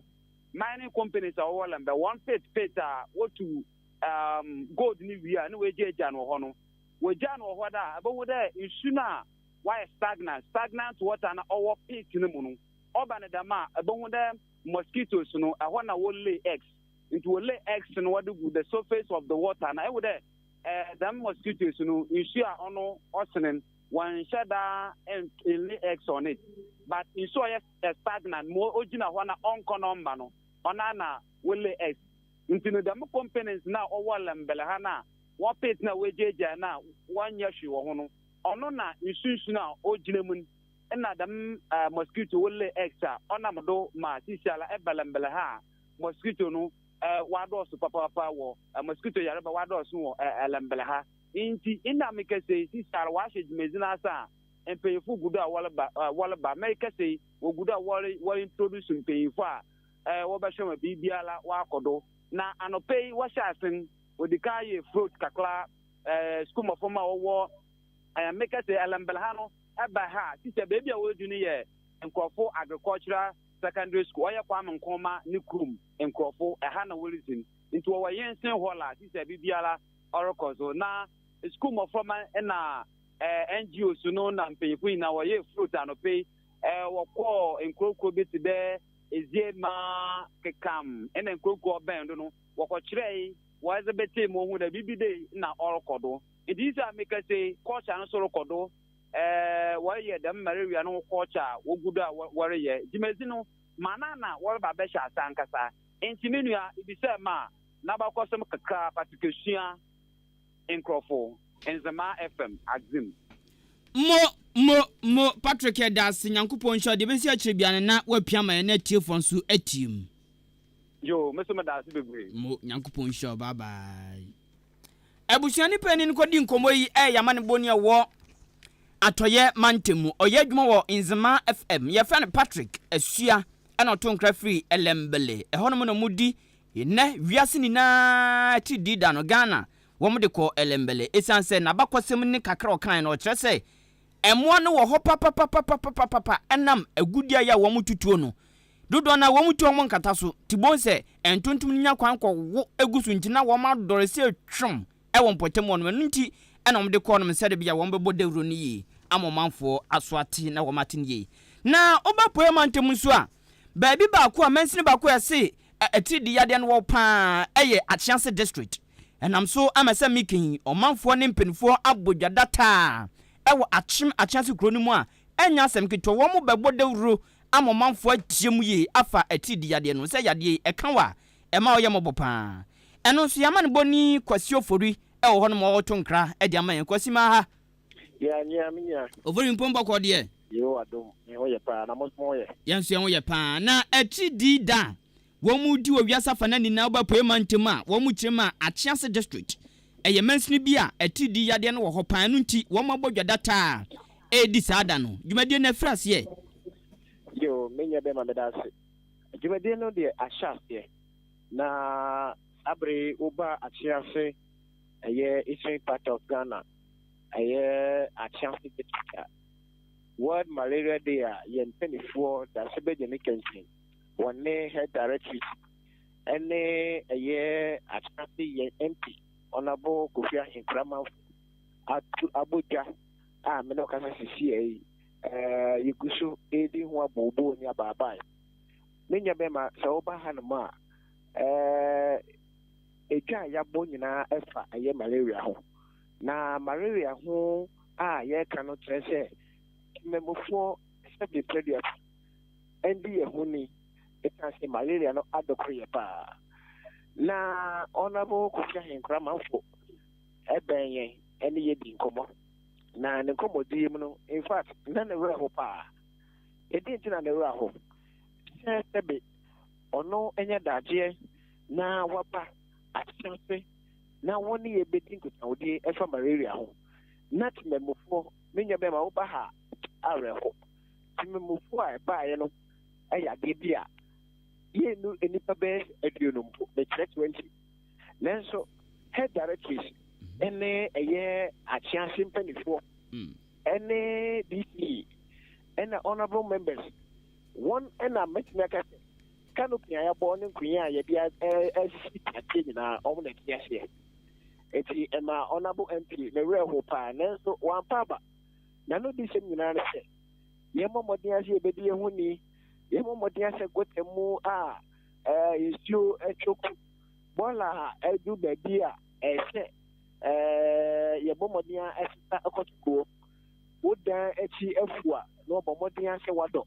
mining companies a wɔwɔ Elembele, hɔn pit pit a wotu um, gold no wie a na woegyaagyaa no wɔ hɔ no, wogyaa no wɔ hɔ dɛ a, ebohu dɛ nsu no a wɔayɛ stagnant, stagnant water na ɔwɔ pit no mu no, ɔba no dɛm a, ebohu dɛ mosquitoes no, ɛhɔ na wɔ lay eggs. Nti wɔ lay eggs no wɔde gu the surface of the water na ehu dɛ Eh, dɛm mosquitoes no, nsu a ɔno ɔsene no, wɔnnhyɛ da nlay eggs on it. But nsu a ɔyɛ stagnant, ma ogyina hɔ na ɔnnkɔ na ɔmmba no, ɔno ara na wolay eggs. Ntsi no, dɛm components no a ɔwɔ Lembele ha no a wɔpit na woegyaagyaa no a wɔnnyɛ hwee wɔ ho no, ɔno na nsunsu no a ogyina mu no nna dɛm mosquito wolay eggs a ɔnam do ma sisiala eba Lembele ha a mosquito no wɔadɔɔso papaapa wɔ mosquito yarba wɔadɔɔso wɔ Ellembelle ha. Ntsi nna mekɛse yi, sisiara wɔahyɛ dwumadzi no ase a mpanyimfo gu do a wɔreba wɔreba. Merekɛse yi, wogu do a wɔre wɔreintroduce mpanyimfo a wɔbɛhwɛ ma biribiara wɔakɔ do. Na anɔpa yi wɔhyɛɛ ase no, wodzi kan yɛɛ float kakra, skuul mboframba a wɔwɔ mekɛse Ellembelle ha no ba ha a, sisia beebi a woedu no yɛ nkorɔfo agricultural secondary school, ɔyɛ Kwame Nkrumah ne kurom nkorɔfo, ɛha na woridzi no. Ntsi wɔwɔ Yensen Hall a sisia biribiara ɔrokɔ do. Na skuul mboframba na NGOs no na mpanyimfo nyina wɔyɛɛ float anɔpa yi, wɔkɔɔ nkurow nkurow bi tse dɛ Edziema, Kekam na nkurow nkurow a ɔbɛn do no, wɔkɔkyerɛe, wɔdze betsee mu ohun dɛ biribi dei nna ɔrokɔ do. Ntsi sesei a mekasa yi, culture no so rokɔ do. Ɛɛ, wɔreyɛ dɛm malaria no ho culture a wogu do a wɔreyɛ. Dwumadzi no, mana na wɔreba abɛhyɛ ase ankasa. Ntsi me nua, ibisaa me a, n'abakɔsɛm kakra, Patrikesua nkorɔfo, Nzemaa FM, Adzim. Mo, mo, mo, Patrick yɛda ase Nyankopɔn nhyira wo, deɛ ɛbɛsi akyire biara no na woapia ma yɛn na atiefoɔ nso atie mu. Yoo, me nso meda ase bebree. Mo, Nyankopɔn nhyira wo, bye bye. Abusuani panin no kɔdi nkɔmmɔ yi ɛyɛ amanebɔni a ɔwɔ Atɔeɛ mantam mu. Ɔyɛ adwuma wɔ Nzema FM. Yɛfrɛ no Patrick Asua ɛna ɔto nkra firi Elembele. Ɛhɔnom na wɔdi nnɛ wiase nyinaa atiridii da no Ghana wɔn de kɔ Elembele. Ɛsiane sɛ n'abakɔsɛm ne kakra ɔkae no ɔkyerɛ sɛ mmoa no wɔ hɔ papapapapapapa ɛnam agudeɛ a yɛ a wɔn tutuo no. Dodoɔ no ara wɔn tu wɔn nkata so ti bohu sɛ ntontom no nya kwan kɔ wo gu so nti na wɔn adɔre sɛ twom wɔ mpɔtam hɔ nom ɛno nti na wɔn de kɔɔ nom sɛde bia wɔn bɛbɔ dawuro no yie ama ɔmanfoɔ aso ate na wɔn ate no yie. Na woba apueɛ mantam nso a baabi baako a mansini baako a yɛse atiridii yadeɛ no wɔ paa yɛ Akyease district ɛnam so ama sɛ meka yi ɔmanfoɔ ne mpaninfoɔ abɔ dwa dataa wɔ Akyem Akyease kuro no mu a ɛnyɛ asɛm ketewa wɔn bɛbɔ dawuro ama ɔmanfoɔ atie mu yie afa atiridii yadeɛ no ho sɛ yadeɛ yi ɛka wo a ɛma woyɛ mmɔbɔ pa ara. Ɛno nso yɛn amanebɔni Kwasi Ofori wɔ hɔ nom a ɔreto nkra de ama yɛn. Kwasi ma ha. Yeah, nua, me nua. Ofori mpom bɔkɔɔ deɛ. Yehowa dom, me ho yɛ paa, na mo nso mo ho yɛ? Yɛn nso yɛn ho yɛ paa. Na atiridii da a wɔredi wɔ wiase afanan nyinaa woba apueɛ mantam a wɔkyerɛ mu a Akyease District ɛyɛ mansini bi a atiridii yadeɛ no wɔ hɔ paa ɛno nti wɔabɔ dwa dataa redi saa da no. Dwumadie no afiri aseɛ? Yoo, me nua bɛma meda ase. Dwumadie no deɛ ahyɛ aseɛ na saa bere yi woba Akyease ɛyɛ Eastern part of Ghana ɛyɛ Akyease district a World Malaria Day a yɛn mpanifoɔ Dasebɛgyani Kɛntɛn wɔne Head Directorate ɛne ɛyɛ Akyerase yɛn MP Honourable Kofi Ahenkura Manfo atu abɔ dwa a me ne ɔkasa sisi yi ɛɛ yɛgu so redi ho abooboo ne abaabae. Me nua bɛrima sɛ woba hanom a ɛɛ edwa a yɛabɔ nyinaa ɛfa ɛyɛ malaria ho. Na malaria ho a yɛreka no kyerɛ sɛ mmamufoɔ sɛbe pɛduafa ɛndi yɛn ho ni ɛsiane sɛ malaria no adɔkoro yɛ paa. Na Honourable Kofi Ahenkura Manfo ɛbɛn yɛn ɛne yɛ di nkɔmmɔ. Na ne nkɔmmɔdie mu no, in fact, na ne werɛ ho paa. Ɛdeɛn nti na ne werɛ aho? Sɛ sɛbe ɔno anya daagyeɛ na waba akyerɛ ase na wɔne yɛ bɛdi nkutahodie ɛfa malaria ho. Na temammufoɔ, me nua bɛma woba ha awerɛho. Temammufoɔ a ɛbaeɛ no yɛ adeɛ bi a yɛnnu nnipa bɛyɛ sɛ aduonu mpo, mekyerɛ 20. Nanso head directories ne ɛyɛ akyease mpanimfoɔ ne DCE ɛna honourable members wɔn ɛna mɛtumi aka sɛ canopy a yɛabɔ ne nkonnwa a yɛde asisi aseɛ nyinaa wɔn na ɛte aseɛ. Eti ɛma honourable MP ne werɛ ho paa nanso wampa aba. N'ano di sɛm nyinaa ne sɛ yɛmmɔ mmɔden ase yɛbɛdi yɛn ho ni, yɛmmɔ mmɔden asɛ gɔta mu a nsuo atwa gu, bɔɔla a adu baabi a ɛsɛ yɛbɔ mmɔden asesa kɔto guo. Wo dan akyi afu a na wɔbɔ mmɔden asɛ wadɔ.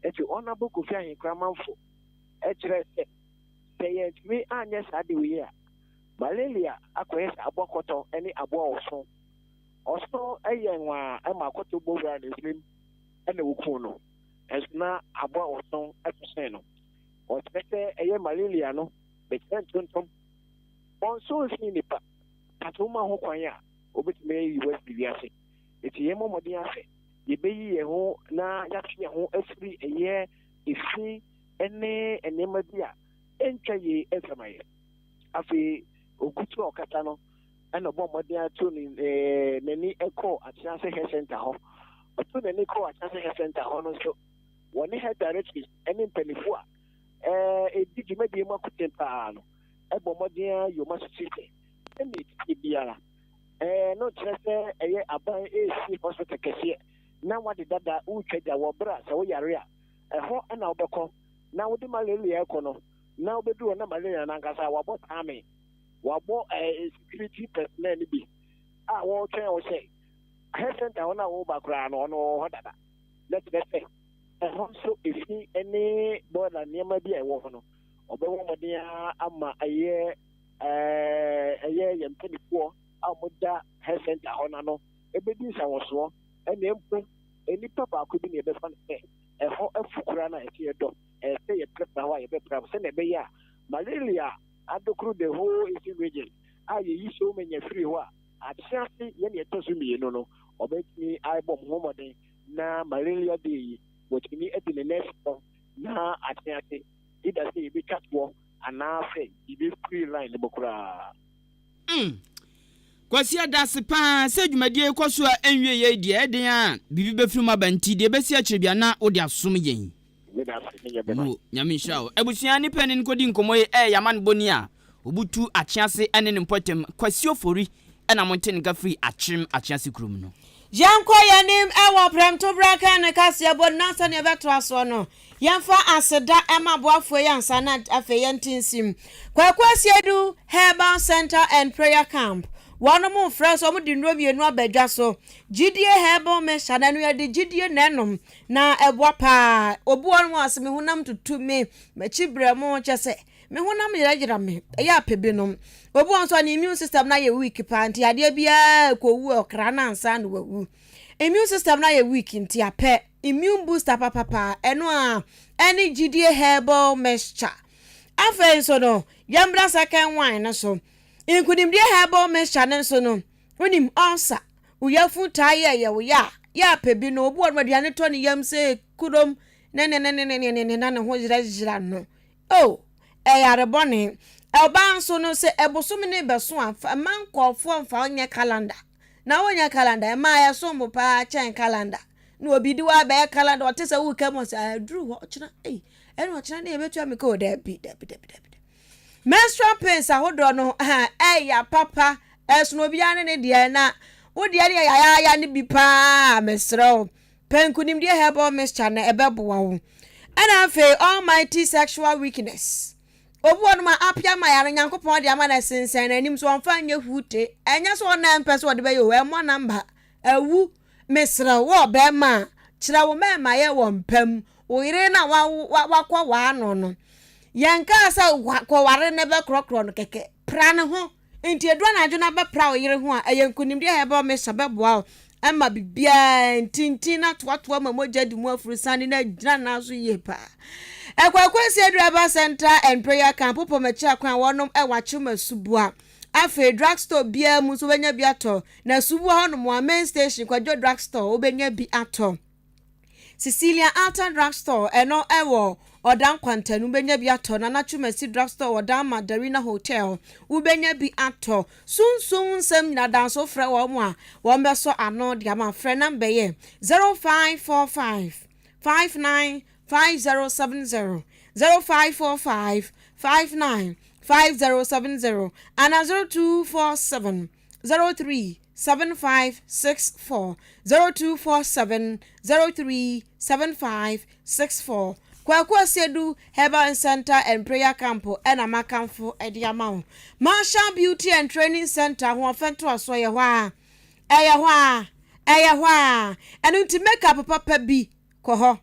Eti Honourable Kofi Ahenkura Manfo kyerɛɛ sɛ sɛ yɛantumi anyɛ saa de wei a, malaria akɔyɛ sɛ aboa kɔtɔ ne aboa ɔso. Ɔsono yɛ nwaa ma akɔtɔ bɔ wura ne hwenem na wokum no, nanso na aboa ɔsono so sen no. Ɔkyerɛ sɛ ɛyɛ malaria no bɛkyerɛ ntontom. Ɔnso nsen nnipa, but woma ho kwan a, obetumi ayi wo afiri wiase. Enti yɛmmɔ mmɔden ara sɛ yɛbɛyi yɛn ho na yɛatwe yɛn ho afiri ɛyɛ efi ne nneɛma bi a ɛntwa yie mfɛma yɛn. Afei ogu so a ɔkasa no, ɛna ɔbɔ mmɔden ato ne n'ani kɔɔ Atease Health Center hɔ. Ɔto n'ani kɔɔ Atease Health Center hɔ no nso, wɔne health directories ne mpanyinfo a ɛdi dwumadie mu akoten paa no ɛbɔ mmɔden ara yɛ wɔn asotwe sɛ sɛnea ɛtete biara ɛɛ no kyerɛ sɛ ɛyɛ aban ɛresi hospital kɛseɛ na wade dada wotwa gya wɔ berɛ a sɛ woyare a ɛhɔ na wobɛkɔ. Na wode malaria rekɔ no, na wobɛduru hɔ na malaria no ankasa wabɔ taame, wabɔ ɛɛ security personnel no bi a wɔretwɛn wo sɛ health center hɔ no a woreba koraa no ɔno ɔwɔ hɔ dada. Na kyerɛ sɛ ɛhɔ nso efi ne bɔɔla nneɛma bi a ɛwɔ hɔ no, ɔbɛbɔ mmɔden ara ama ɛyɛ ɛɛ ɛyɛ yɛn mpanimfoɔ a wɔda health center hɔ no ano ɛbɛdi nsawɔsoɔ ɛna mpo nnipa baako bi na yɛbɛfa no sɛ ɛhɔ afu koraa no a ɛsɛ yɛdɔ ɛsɛ sɛ yɛprapra hɔ a yɛbɛpra hɔ sɛnea ɛbɛyɛ a malaria adokoro the whole eastern region a yɛyi so manya firi hɔ a akye ase yɛne ɛtɔ so mmienu no ɔbɛtumi abɔ mo ho mmɔden na malaria day yi wɔtumi adi ne nɛɛse hɔ na akye ase either sɛ yɛbɛtwa toɔ anaasɛ yɛbɛfiri line no mu koraa. Kwasi yɛda ase paa sɛ dwumadie yi kɔ so a ɛnwie yei deɛ ɛden a biribi bɛfiri mu aba nti deɛ ɛbɛsi akyire bia na wode asom yɛn. Meda ase me nyɛ bɛma. Mo, Nyame nhyira wo. Abusua ne panin kɔdi nkɔmmɔ yi ɛyɛ Yamanbɔni a ɔbutu Akyease ne ne mpɔtam Kwasi Ofori ɛna monte ne nka firi Akyem Akyease kurom no. Yɛnkɔ yɛn anim wɔ prɛmtoberɛ kan no kaseɛbɔ no na sɛdeɛ ɛbɛtoa soɔ no, yɛmfa aseda ma aboafoɔ yi ansa na afei yɛnte nsim. Kwaku Asiedu Herbal Center and Prayer Camp, wɔnom refrɛ sɛ wɔde nnuro mmienu aba dwa so, Gyidie Herbal Mixture na ɛno yɛde gyidie na ɛnom na ɛboa paa. Obi wɔ hɔnom a ɔse me honam tutu me, m'akyi brɛ mo, kyɛ sɛ Me honam yerɛyerɛ me, ɛyɛ a pɛ bi nom. Obi wɔ hɔ nso a ne immune system no ayɛ weak paa nti adeɛ biara kɔwu ɔkra no ansa na wawu. Immune system no ayɛ weak nti apɛ immune booster papapa ɛno a ɛne gyidie herbal mixture. Afei nso no yɛmbra second wine no so. Nkunimdie herbal mixture no nso no wonim ulcer, wo yafunu taa yɛ yɛ wo ya a, yɛ a pɛ bi nom. Obi wɔ hɔ no aduane tɔ ne yam sɛ kurom ne ne ne ne ne ne ne na ne ho yerɛyerɛ no. Oh, ɛyɛ yare bɔne. Ɔbaa nso no, sɛ ɛbosome no rebɛso a, fa mma nkurɔfoɔ mfa wo nyɛ calendar. Na wonyɛ calendar, mmaa yɛsom bo paa kyɛn calendar. Na obi de wo abɛyɛ calendar, ɔte sɛ woreka mu ɔsɛ, ah, aduru hɔ, ɔkyena, ei, ɛna ɔkyena ne yɛbɛtua me ka o, daabi, daabi, daabi, daabi. Menstrual pains ahodoɔ no, ɛya papa, ɛsono obiara ne ne deɛ, na wo deɛ no yɛ yayaaya no bi paa, mesrɛ wo. Pɛ nkunimdie herbal mixture na ɛbɛboa wo. Ɛna afei almighty sexual weakness. Obi wɔ nom a apia ma yare Nyankopɔn de ama no ɛsensɛn n'anim so ɔmfa nyɛ hute. Ɛnyɛ sɛ ɔna ɛmpɛ sɛ ɔde bɛyɛ o, ɛmmɔ namba. Awu. Mesrɛ wo ɔbɛrima a, kyerɛ wo mɛɛma yɛ wɔ mpa mu. Wo yere no a wakɔ waa no no, yɛnkaa sɛ kɔware no bɛkorɔkorɔ no kɛkɛ. Pra ne ho. Enti edu anadwo na bɛpra wo yere ho a, ɛyɛ nkonimdi a herbal mixture bɛboa wo ma biribiara ntintin na toatoa ma mogya di mu afurusane na agyina nan so yie paa. Ɛkwaku Asiedu Herbal Center and Prayer Camp Popom akyi akwan a wɔnom ɛwɔ Akyem Asubua. Afei drug store biara mu nso wobɛnya bi atɔ. Na Asubua hɔnom a main station Kwadwo drug store wobɛnya bi atɔ. Cecilia Alton Drug Store, ɛno ɛwɔ Ɔdan Kwantanu, wobɛnya bi atɔ. Nana Twumasi Drug Store wɔ Dan Madarina Hotel, wobɛnya bi atɔ. Sunsum nsɛm nyinaa danso frɛ wɔn a, wɔn bɛsɔ ano de ama. Frɛ namba yɛ 0545 59 5070, 0545 59 5070 anaa 0247 03 7564 0247 03 7564 Kwaku Asiedu Herbal Center and Prayer Camp ɛna makamfo ɛde ama wo. Marshall Beauty and Training Center ahoɔfɛ ntoasoɔ yɛ hɔ a ɛyɛ hɔ a ɛyɛ hɔ a ɛno nti makeup papa bi kɔ hɔ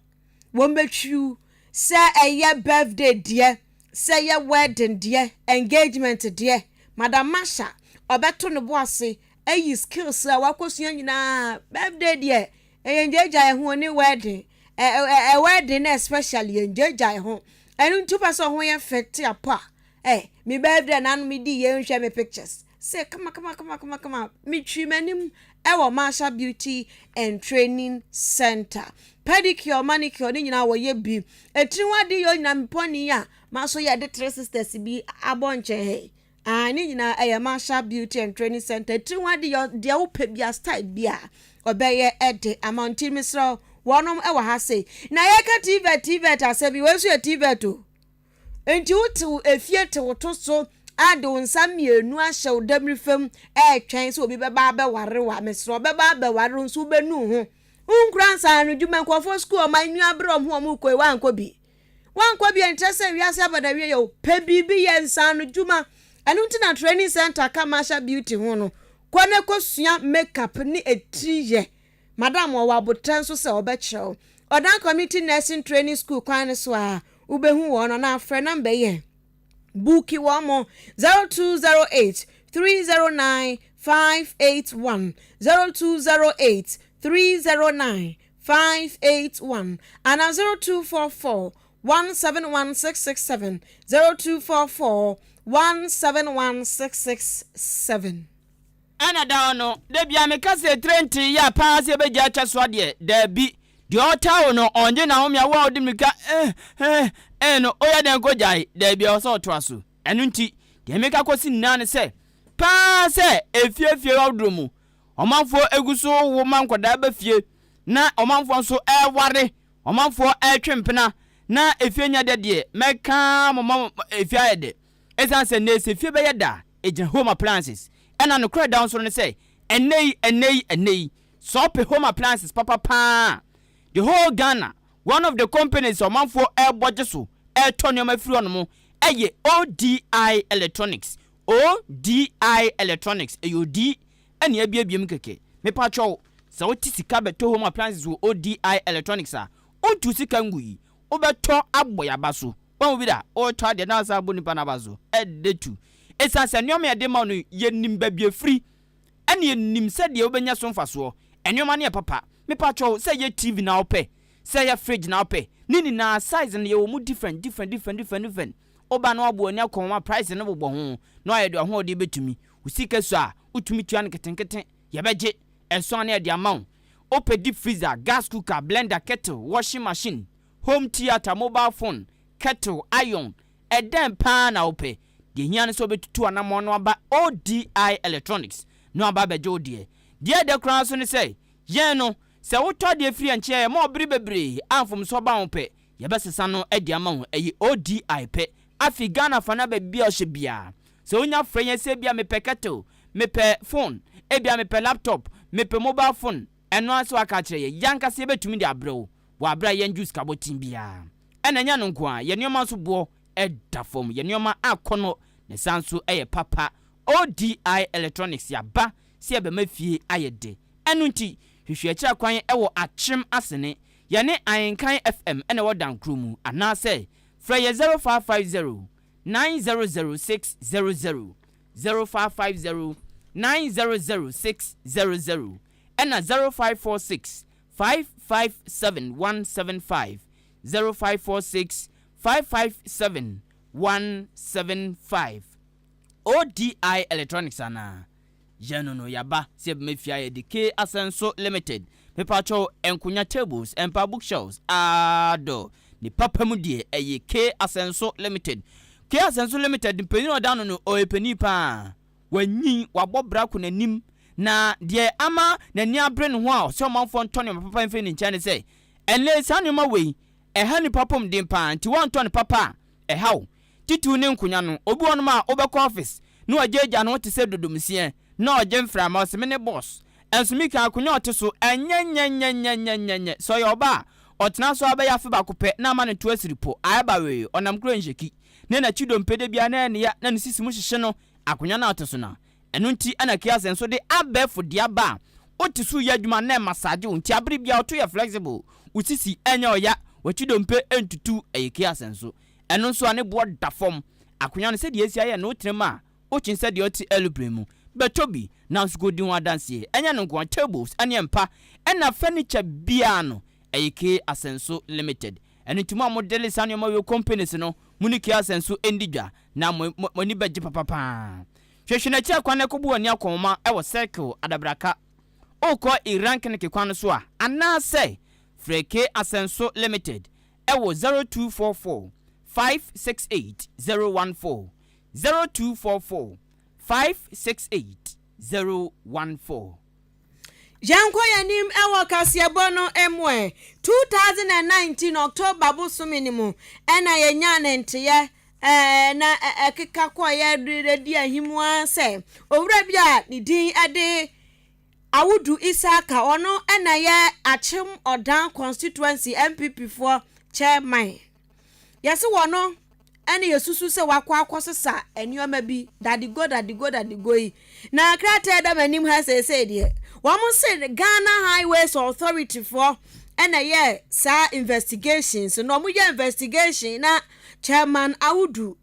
wɔn bɛtwiw sɛ ɛyɛ birthday deɛ sɛ ɛyɛ wedding deɛ engagement deɛ Madam Marsha ɔbɛto ne bo ase ayi skills a wakɔsua nyinaa birthday deɛ ɛyɛ ngyaagyae ho ne wedding ɛ ɛ wedding na especially yɛ ngyaagyae ho ɛno nti wopɛ sɛ ɔho yɛ fɛ te apɔ a ɛ me birthday na ano me di yɛ nhwɛ me pictures sɛ kama kama kama kama kama metwi m'anim ɛwɔ Marsha Beauty and Training Center pedicure manicure ne nyinaa wɔyɛ bi etiri ho ade yɛ onyinaa mepɔni a ma so yɛ de three sisters bi abɔ nkyɛn hɛ. Ah, ne nyinaa ɛyɛ Marshall Beauty and Training Center. Tiri ho ade yɛ deɛ wopɛ bia style bi a ɔbɛyɛ ɛde ama nti mesrɛ wɔnom ɛwɔ ha sei. Na yɛka TVET TVET asɛm yi, wei nso yɛ TVET o. Nti wote efie te wo to so ade wo nsa mmienu ahyɛ wo damiri fam ɛretwɛn sɛ obi bɛba abɛware wo a mesrɛ ɔbɛba abɛware wo nso wobɛnu ho. Wonkura nsa ano dwuma nkurɔfoɔ sukuu ɔman nua berɛ ɔmo ho ɔmo kɔ yi wankɔ bi. Woankɔ bi a ɛnkyerɛ sɛ wiase aba n'awieɛ o. Pɛ biribi yɛ, nsaanodwuma. Ɛno nti na training centre ka Masha Beauty ho no. Kɔ na kɔsua makeup ne etiri yɛ. Madam ɔwɔ aboterɛ nso sɛ ɔbɛkyerɛ wo. Ɔdan Community Nursing Training School kwan no so a, wobɛhu wɔn anaa frɛ number yi ɛ. Buuki wɔn mo 0208 309 581, 0208 309 581 anaa 0244 171 667, 0244 171 667. Ɛna da hɔ no, da biara meka sɛ etire ntee yɛ a paa sɛ yɛbɛgyae akyɛ so adeɛ. Daabi. Deɛ ɔtaa wo no, ɔngye n'ahome a wo a wode mmirika eh, eh, eh no, woyɛ dɛn kɔgyae? Daabi, ɛwɔ sɛ ɔtoa so. Ɛno nti, deɛ meka kɔsi nyinaa ne sɛ, paa sɛ efie fie ahodoɔ mu, ɔmanfoɔ gu so wo ma nkwadaa ba fie, na ɔmanfoɔ nso ɛreware, ɔmanfoɔ ɛretwe mpena, na efie nyɛ dɛ deɛ, mɛka mo ma efie ayɛ dɛ. Esiane sɛ nnɛ yi sɛ fie bɛyɛ da a, egyina home appliances. Ɛna nokorɛ da nso ne sɛ, ɛnnɛ yi, ɛnnɛ yi, ɛnnɛ yi, sɛ wopɛ home appliances papa paa a, the whole Ghana, one of the companies a ɔmanfoɔ ɛrebɔ gye so ɛretɔ nneɛma firi hɔnom ɛyɛ ODI Electronics. ODI Electronics, ɛyɛ odi ɛna abiebie mu kɛkɛ. Mepakyɛw, sɛ wote sika bɛtɔ home appliances wɔ ODI Electronics a, wontu sika ngu yi, wobɛtɔ abɔ yɛn so. Wahu bi da? Woretɔ adeɛ na wosan bɔ nipa no aba so. Ɛdɛ tu. Ɛsiane sɛ nneɛma a yɛde ma wo no, yɛnim baabi ɛfiri, ɛna yɛnim sɛdeɛ wobɛnya so mfasoɔ. Nneɛma no yɛ papa. Mepakyɛw, sɛ ɛyɛ TV na wopɛ, sɛ ɛyɛ fridge na wopɛ, ne nyinaa size no yɛwɔ mu different, different, different, different, different. Woba na woabɔ w'ani akɔ ho a, price no bobɔ ho, na woayɛ deɛ w'ahoɔden bɛtumi. Wo sika sua a, wotumi tua no nketenkete. Yɛbɛgye ɛso a na yɛde ama wo. Wopɛ deep freezer, gas cooker, blender, kettle, washing machine, home theatre, mobile phone, kettle, iron, ɛdɛn paa na wopɛ? Deɛ ɛhia ne sɛ wobɛtutu anammɔn na waba ODI Electronics na waba abɛgye wo deɛ. Deɛ ɛdɛ koraa nso ne sɛ, yɛn no, sɛ wotɔ adeɛ firi yɛn nkyɛn a, yɛma wo bere bebree a mfomsoɔ ba ho pɛ, yɛbɛsesa no de ama wo. Ɛyɛ ODI pɛ. Afei Ghana fa no aba baabi a ɔhyɛ biara. Sɛ wonya frɛ yɛn sɛ ebia mepɛ kettle, mepɛ phone, ebia mepɛ laptop, mepɛ mobile phone, ɛno ara sɛ woaka akyerɛ yɛn, yɛn ankasa yɛbɛtumi de abrɛ wo wɔ aberɛ a yɛngye sika bɔten biara. Ɛna ɛnyɛ ɛno nko ara, yɛn nneɛma nso boɔ da fam, yɛn nneɛma akɔnnɔ na ɛsan nso yɛ papa. ODI Electronics yɛaba sɛ yɛbɛma fie ayɛ dɛ. Ɛno nti, hwehwɛ akyiri kwan wɔ Akyem Asene, yɛne Ahenkan FM na ɛwɔ Dankoro mu, anaasɛ frɛ yɛn 0550 900600, 0550 900600, ɛna 0546 557 175, 0546 557 175. ODI Electronics anaa? Yɛn no no yaba sɛ yɛbɛma fie ayɛ de K Asɛnso Limited. Mepakyɛw nkonya tables, mpa bookshelves, aadɔ. Ne papa mu deɛ ɛyɛ K Asɛnso Limited. K Asɛnso Limited mpanyin a ɔda ano no ɔyɛ panin paa. Wanyin, wabɔ bra kɔ n'anim. Na deɛ ama n'ani abere ne ho a ɔsɛ ɔmanfoɔ ntɔ nneɛma papa mfiri ne nkyɛn ne sɛ, ɛnnɛ saa nneɛma wei, ɛha nnipa apɔmuden paa, nti woantɔ no papa a, ɛha wo. Titiriw ne nkonya no. Obi wɔ hɔnom a, wobɛkɔ office na wagyaagyaa ne ho te sɛ dodomsiɛ, na ɔgye mframa, ɔse mene boss. Ɛnso mika akonya a ɔte so, ɛnyɛnyɛnyɛnyɛnyɛnyɛ. Sɛ ɔyɛ ɔbaa a, ɔtena so ara bɛyɛ afe baako pɛ na ama ne to asiri po, ayɛ bawee, ɔnam kuro nhyɛki, ne n'akyi dompe da biara na ɛyɛ ne ya, na ne sisi mu hyehye no, akonya no a ɔte so no. Ɛno nti na Kiase nso de abɛɛfo dea ba a wote so yɛ adwuma na ɛmasaagye wo nti abere biara woto yɛ flexible, wo sisi ɛnyɛ ɔya, w'akyi dompe ntutu, ɛyɛ Kiase nso. Ɛno nso a ne boɔ da fam. Akonya no sɛdeɛ asi ayɛ no wotena mu a wokyen sɛ deɛ ɔte aeroplane mu. Bɛtɔ bi na nso kɔdi ho adanseɛ. Ɛnyɛ no nko ara, tables ne mpa ɛna furniture biara no ɛyɛ K Asenso Limited. Ɛno nti mo a mo dele saa nneɛma wei companies no mo ne K Asenso ndi dwa na mo ani bɛgye papapaa. Hwehwɛ n'akyiri akwan na kɔbu w'ani akɔnhoma wɔ Circle, Adabraka. Worekɔ Iran Keneke kwan no so a, anaasɛ frɛ K Asɛnso Limited wɔ 0244 568 014, 0244 568 014. Yɛnkɔ yɛn anim wɔ kaseɛbɔ no mu ɛ. 2019 October bosome no mu na yɛnyaa ne nteyɛ na ɛkeka kɔeɛ de di ahim ara sɛ owura bi a ne din de Awudu Isaka, ɔno na ɛyɛ Akyem Ɔdan Constituency NPP foɔ chairman. Yɛse wɔno ɛna yɛsusu sɛ wakɔ akɔsesa nneɛma bi dadego dadego dadego yi. Na krataa ɛda m'anim ha seesei deɛ, wɔn se Ghana Highways Authority foɔ ɛna ɛyɛ saa investigations no. Wɔn yɛ investigation na Chairman Audu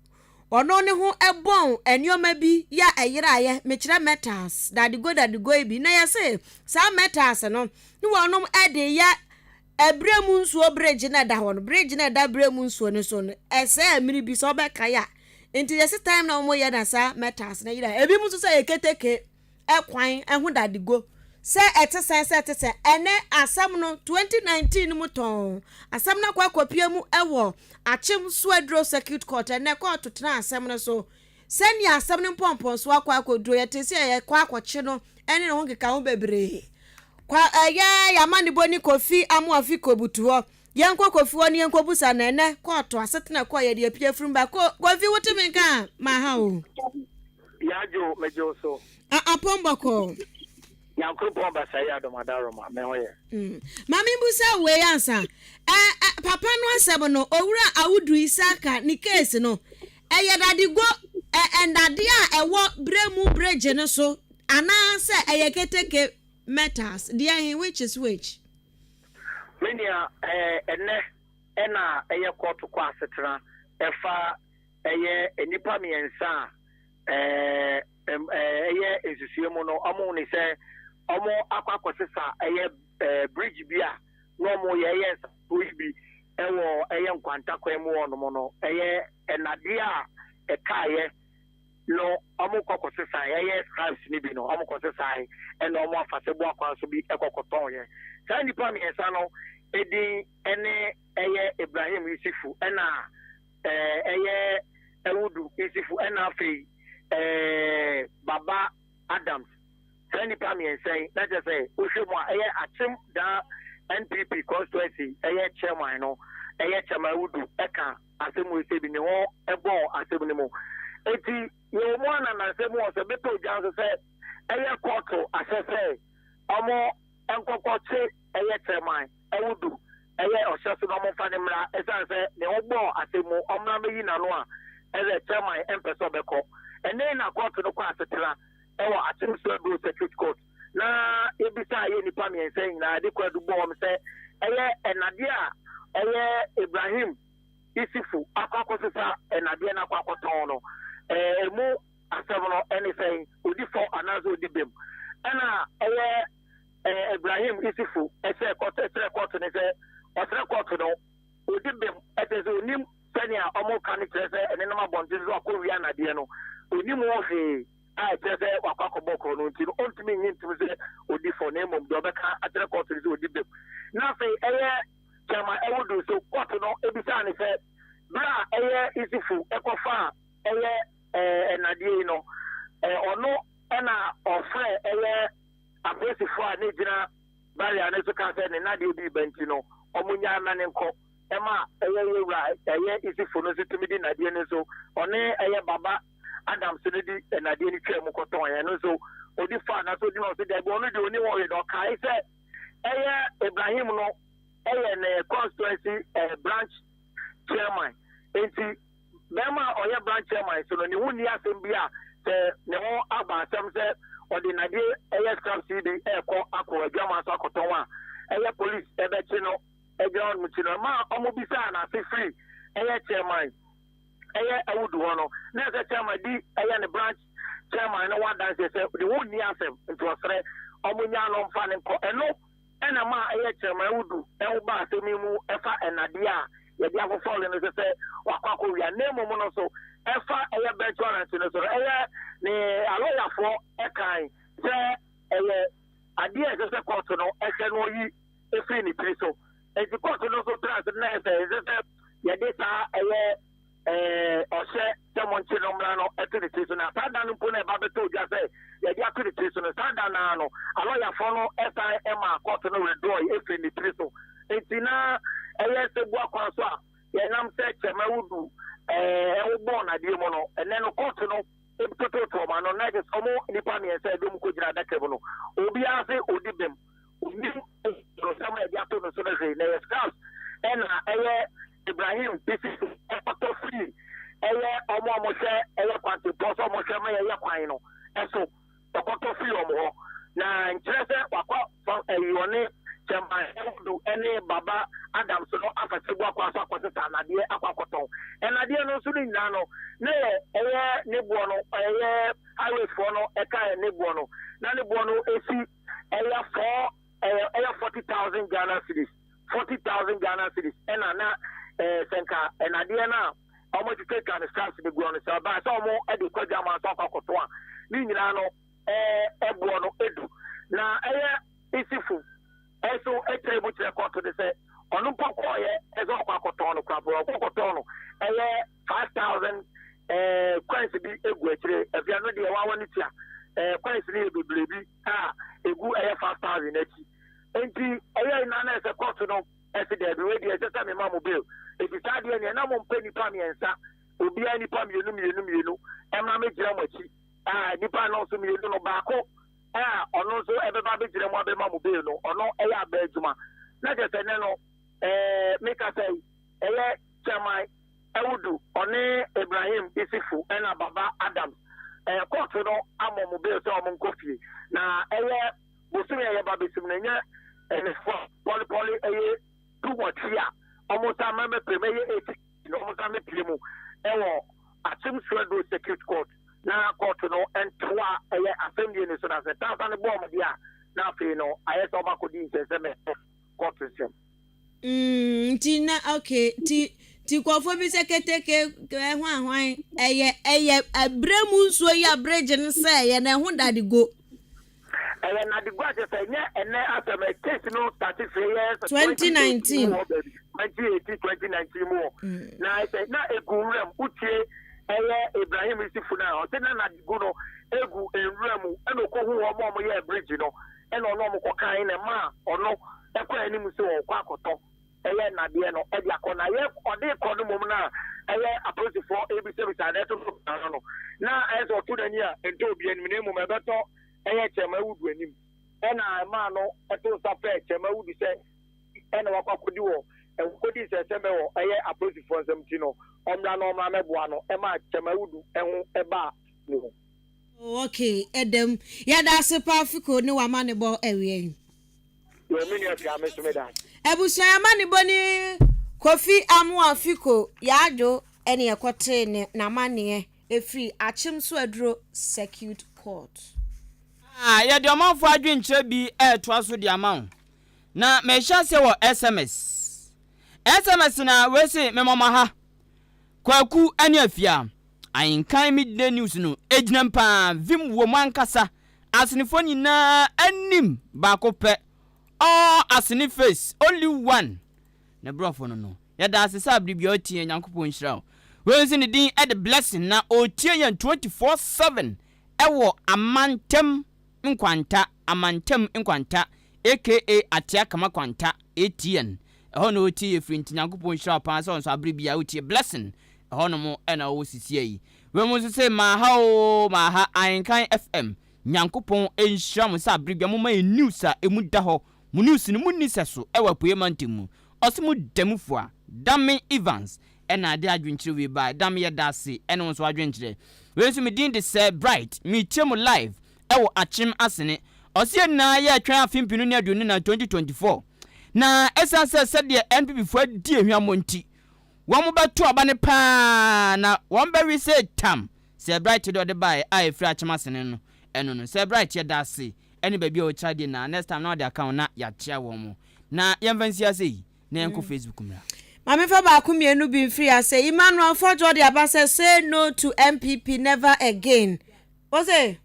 ɔno ne ho ɛbɔn nneɛma bi yɛ a ɛyeraeɛ, mekyerɛ metals dadego dadego yi bi. Na yɛse saa metals no ne wɔnom ɛde yɛ Ɛberɛ mu nsuo bridge no a ɛda hɔ no, bridge no a ɛda berɛ mu nsuo no so no, ɛsɛɛ mmere bi sɛ wobɛkae a. Nti yɛse time na wɔyɛ na saa metals no yera. Ebi mu nso sɛ yɛ keteke ɛkwan ɛho dadego sɛ ɛte sɛn sɛ ɛte sɛn. Ɛnɛ asɛm no 2019 no mu tɔn asɛm no akɔ akɔpie mu ɛwɔ Akyem Suaduro Circuit Court. Ɛnɛ kɔɔto tena asɛm no so. Sɛnea asɛm no mpɔmpɔnso akɔ akɔduro, yɛte sɛ yɛkɔ akɔkye no ne ne ho nkekaho bebree. Kwa ɛyɛ yɛn amanebɔ ni Kofi Amoafi kɔbutu hɔ. Yɛnkɔ Kofi hɔ na yɛnkɔbusa no ɛnɛ kɔɔto asetena kɔ yɛde apue afiri mu ba. Ko Kofi wote me nka a? Maha o. Yadwo, megye wo so. A Apɔn bɔkɔɔ. Nyankoropɔn Basayi Adom Adaworoma, me ho yɛ. Mm. Ma membusa wo wei ansa. Ɛ ɛ papa no asɛm no, Owura Awudu Isaka ne case no, Ɛyɛ dadego, ɛ nnadeɛ a ɛwɔ Bremu bridge no so anaa sɛ ɛyɛ keteke metals? Deɛ he, which is which? Me nua, ɛɛ ɛnnɛ ɛna ɛyɛ kɔɔto kɔ asetena ɛfa ɛyɛ nnipa mmiɛnsa a ɛɛ ɛyɛ nsusuɛ mu no wɔn ne sɛ wɔn akɔ akɔsesa ɛyɛ ɛɛ bridge bi a na wɔn yɛ ɛyɛ nsafoɔ yi bi ɛwɔ ɛyɛ nkwanta kwan mu hɔ nom no ɛyɛ nnadeɛ a ɛkaeɛ no wɔn kɔ kɔsesae ɛyɛ scribes no bi no wɔn kɔsesae ɛna wɔn afa sɛ boa kwan so bi ɛkɔ kɔtɔn yɛ saa nnipa mmiɛnsa no edin ɛne ɛyɛ Ibrahim Yusufu ɛna ɛyɛ Awudu Yusufu ɛna afei ɛɛ Baba Adams. Saa nnipa mmiɛnsa yi, na kyerɛ sɛ wohwɛ mu a, ɛyɛ Akyem Daa NPP constituency ɛyɛ chairman no, ɛyɛ Chairman Awudu ɛka asɛm wei sɛ bi ne ho ɛbɔɔ asɛm no mu. Enti yɛwɔ mu ananansɛm mu wɔ sɛ bɛtɔ dwa nso sɛ ɛyɛ kɔɔto ahyɛ sɛ ɔmo nkɔkɔkye ɛyɛ chairman Awudu ɛyɛ ɔhyɛ so na ɔmo mfa no mmra ɛsiane sɛ ne ho bɔɔ asɛm mu, ɔmmra mmɛyi n'ano a ɛsɛ chairman ɛmpɛ sɛ ɔbɛkɔ. Ɛnɛ na kɔɔto no kɔ asetena. wɔ Akyem Suaduro Circuit Court na yɛbisaa yɛ nnipa mmiɛnsa yi nyinaa de kwaadu bɔɔ wɔn sɛ ɛyɛ nnadeɛ a ɛyɛ Ibrahim Isifu akɔ akɔsesa nnadeɛ no akɔ akɔtɔn no ɛmu asɛm no ɛne sɛn, ɔdi fɔ anaasɛ ɔdi bem. Ɛna ɛyɛ Ibrahim Isifu ɛsɛ ɛsrɛ kɔɔto no sɛ ɔsrɛ kɔɔto no ɔdi bem ɛsɛ sɛ ɔnim sɛnea wɔka no kyerɛ sɛ ɛnenam abɔnten so akɔwia nnadeɛ no ɔnim ho hwee. a ɛkyerɛ sɛ wakɔ akɔbɔ korɔn no nti no, ɔntumi nnye ntom sɛ ɔdi fɔ, na mmom deɛ ɔbɛka akyerɛ kɔɔto no sɛ ɔdi bem. Na afei ɛyɛ Chairman Awudu nso, kɔɔto no bisaa no sɛ, berɛ a ɛyɛ Isufu kɔfaa ɛyɛ nnadeɛ yi no, ɔno na ɔfrɛɛ ɛyɛ apolisifoɔ a na ɛgyina barrier no so kaa sɛ ne nnadeɛ bi reba nti no, wɔnnyae mma no nkɔ. Ɛma ɛyɛ yɛwura ɛyɛ Isufu no nso tumi de nnadeɛ no nso, ɔne ɛyɛ Baba Adams no de nnadeɛ no twaa mu kɔtɔn ɛno nso ɔdi fa anaasɛ ɔdi ma ɔsɛ daabi ɔno deɛ ɔni hɔ hwee na ɔkae sɛ ɛyɛ Ibrahim no ɛyɛ ne constituency eh, branch chairman nti bɛrima a ɔyɛ branch chairman so no ne ho nni asɛm bi a sɛ ne ho aba asɛm sɛ ɔde nnadeɛ ɛyɛ scraps yi bi ɛrekɔ akɔ adwama so akɔtɔn a ɛyɛ police ɛbɛkye no ɛgyina hɔ nom kyi no ɛma ɔmo bisaa n'ase firi ɛyɛ chairman ɛyɛ awudu hɔ no na ɛsɛ chairman di ɛyɛ ne branch chairman no ho adanseɛ sɛ ne ho nni asɛm nti ɔsrɛ ɔmo nyaa no mfa no nkɔ ɛno ɛna ma ɛyɛ chairman awudu ɛho ba asɛm yi mu ɛfa ɛnadeɛ a yɛde afofɔle no sɛ sɛ wakɔ akɔwia na mmom no so ɛfa ɛyɛ bench warrant no so no ɛyɛ ne alɔyafoɔ ɛkan sɛ ɛyɛ adeɛ a ɛsɛ sɛ kɔɔto no ɛhwɛ no ɔyi firi ne tiri so. Enti kɔɔto no nso tena ase na ɛsɛ ɛsɛ sɛ yɛde saa ɛyɛ ɛɛ ɔhyɛ sɛ monkye no mmra no ɛto ne tiri so. Na saa da no mpo na ɛba bɛtɔ odwa sɛ yɛde ato ne tiri so no, saa da no ara no alɔyafoɔ no ɛsan ɛma kɔɔto no withdrawal ɛfiri ne tiri so. Enti na ɛyɛ sɛ bua kwan so a yɛnam sɛ kyɛmɛwudu ɛɛ ɛho bɔɔ n'adeɛ mu no, ɛnɛ no kɔɔto no tototo wɔn ano na ɛsɛ sɛ wɔn nnipa mmiɛnsa a ɛde wɔn kɔgyina adaka mu no obiara se ɔdi bem. Onim nsɛm a yɛde ato no so no hwee, na ɛyɛ scraps ɛna ɛyɛ. Ibrahim Issifou kɔtɔ firii ɛyɛ wɔn a wɔhwɛ ɛyɛ kwantempɔn sɛ wɔhwɛ ma yɛyɛ kwan no so. Ɔkɔtɔ firii wɔn hɔ. Na nkyerɛ sɛ wakɔ fa ɛyi ɔne Kyɛmban Ɛwudu ne Baba Adams no afa Kyegua kwan so akɔsesa nnadeɛ akɔ akɔtɔn. Nnadeɛ no nso ne nyinaa no na yɛ ɛyɛ ne boɔ no ɛyɛ highways foɔ no ɛkaɛ ne boɔ no na ne boɔ no ɛsi ɛyɛ four ɛyɛ ɛyɛ 40,000 Ghana cedis. 40,000 Ghana cedis ɛna na ɛɛ sɛ nka ɛnadeɛ no a wɔn atwitwatwa no straps de guɔ no sɛ ɔbaa sɛ wɔn ɛde kɔ dwama so akɔ akɔto a ne nyinaa no ɛɛ ɛboɔ no edu na ɛyɛ isifu ɛso ɛkyerɛ mu kyerɛ kɔɔto de sɛ ɔno mpo kɔɔyɛ ɛsɛ ɔkɔ akɔtɔn no koraa ɔkɔ akɔtɔn no ɛyɛ 5,000 ɛɛ coins bi egu akyire afia no deɛ wawa ne tua ɛɛ coins no yɛ bebree bi a egu ɛyɛ 5,000 akyi. Enti ɛyɛe na na ɛsɛ kɔɔto no se daabi, wei deɛ ɛsɛ sɛ mema mo bail. Enti saa deɛ neɛ na mompɛ nnipa mmiɛnsa, obiara nnipa mmienu mmienu mmienu mmra mmɛgyina mo akyi. A nnipa no nso mmienu no, baako a ɔno nso ɛbɛba abɛgyina mu abɛma mo bail no, ɔno ɛyɛ aba adwuma. Na kyerɛ sɛ nnɛ no, ɛɛ mekasa yi, ɛyɛ Chairman Awudu, ɔne Ibrahim Isifu ɛna Baba Adams. Ɛɛ kɔɔto no ama mo bail sɛ wɔn nkɔ fie. Na ɛyɛ bosome a yɛba bɛsim no ɛnyɛ ɛnɛfoɔ pɔlepɔle ɛyɛ du nwɔtwe a wɔn nsa mɛmɛpɛ mu ɛyɛ eight na wɔn nsa mɛpie mu ɛwɔ Akyem Suaduro Circuit Court na court no ntoa ɛyɛ asɛmdie no so na sɛ tansa no bɔɔ wɔn deɛ a na afei no ayɛ sɛ wɔn akɔdi nsɛnsɛmɛ court nsɛm. Mm, nti na okay, nti nti nkurɔfoɔ bi sɛ keteke hwan hwan ɛyɛ ɛyɛ ɛbrɛ mu nsuo yi a bridge no sɛ ɛyɛ na ɛho dade go. Ɛyɛ nade go akyɛ sɛ ɛnyɛ ɛnɛ asɛm ɛ case no start firi yɛ sɛ 2019 mu hɔ baabi 2018 2019 mu hɔ mm. na ɛsɛ na egu nwura mu wotie ɛyɛ Ibrahim Isifu no a ɔsɛ na nade go no egu nwura mu ɛna okohu wɔn a wɔyɛ bridge no ɛna ɔno ɔmo kɔkan na ɛma ɔno ɛkɔ anim sɛ ɔkɔ akɔtɔ ɛyɛ nnadeɛ no ɛde akɔ na yɛ ɔde kɔ no mmom no a ɛyɛ apolisifoɔ ɛbisabisa na ɛto so ano no na ɛyɛ sɛ ɔto n'ani a ɛntɔ obi anim na mmom ɛbɛtɔ ɛyɛ kyɛm awudu anim ɛna ɛmaa no ɛto nsa frɛ kyɛm awudu sɛ ɛna wakɔ akɔdi wɔ ɛkɔdi nsɛnsɛmɛ wɔ ɛyɛ apolisifoɔ nsɛm ti no ɔmmra na ɔmmra mɛboa no ɛma kyɛm awudu ɛho ɛbaa ne ho. Oh ok ɛdam yɛda ase paa Fiko ne w'amanebɔ awia yi. Yo me nua Fia me nso meda ase. Abusua y'amanebɔ ni Kofi Amoah Fiko Yaadwo ɛne ɛkɔtee ne n'amaneɛ ɛfiri Akyem so Aduro Circuit Court. Ah, yɛde ɔmanfoɔ adwenkyerɛ bi retoa so de ama wo. Na mehyɛ aseɛ wɔ SMS. SMS na wei se memɔmɔ ha. Kwaku ne Afia. Ahenkan Midday News no gyinam paa, vim wɔ mu ankasa. Asenefoɔ nyinaa anim baako pɛ. All Asene face, only one. Ne brɔfo no no. Yɛda ase sɛ abere biara wotie yɛn, Nyankopɔn nhyira wo. Wei nso ne din de Blessing na ɔretie yɛn 24/7 ɛwɔ Amantam Nkwanta, Amantam Nkwanta aka Atea Kama Kwanta, ATN. Ɛhɔ na ɔretie yɛ firi nti Nyankopɔn nhyira wo paa sɛ wo nso abere biara wotie Blessing. Ɛhɔ nom na ɔwɔ sisia yi. Wei mu nso se Maaha oo Maaha, Ahenkan FM. Nyankopɔn nhyira mo sɛ abere biara moma yɛn news a ɛmu da hɔ. Mo news no monni sɛso ɛwɔ Apueɛ mantam mu. Ɔse mo da mu fua. Dame Evans ɛna ade adwenkyerɛ wei bae. Dame yɛda ase ɛne wo nso w'adwenkyerɛ. Wei nso me din de Sir Bright. Metie mo live ɛwɔ Akyem Asene. Ɔse yɛn nyinaa yɛretwɛn afe mpenu ne 24 2024. Na ɛsiane sɛ sɛdeɛ NPP foɔ adi ahwammɔ nti, wɔn bɛto aba no paa na wɔn bɛwe sɛ tam. Sir Bright deɛ ɔde baeɛ a ɛfiri Akyem Asene no ɛno no. Sir Bright yɛda ase ɛne baabi a ɔkyerɛ adeɛ nyinaa. Next time na ɔde aka ho na yɛakyea wɔn. Na yɛmfa nsi ase yi na yɛnkɔ Facebook mmra. Ma memfa baako mmienu bi mfiri ase. Emmanuel Fɔdwoɔ de aba sɛ say no to NPP never again. Ose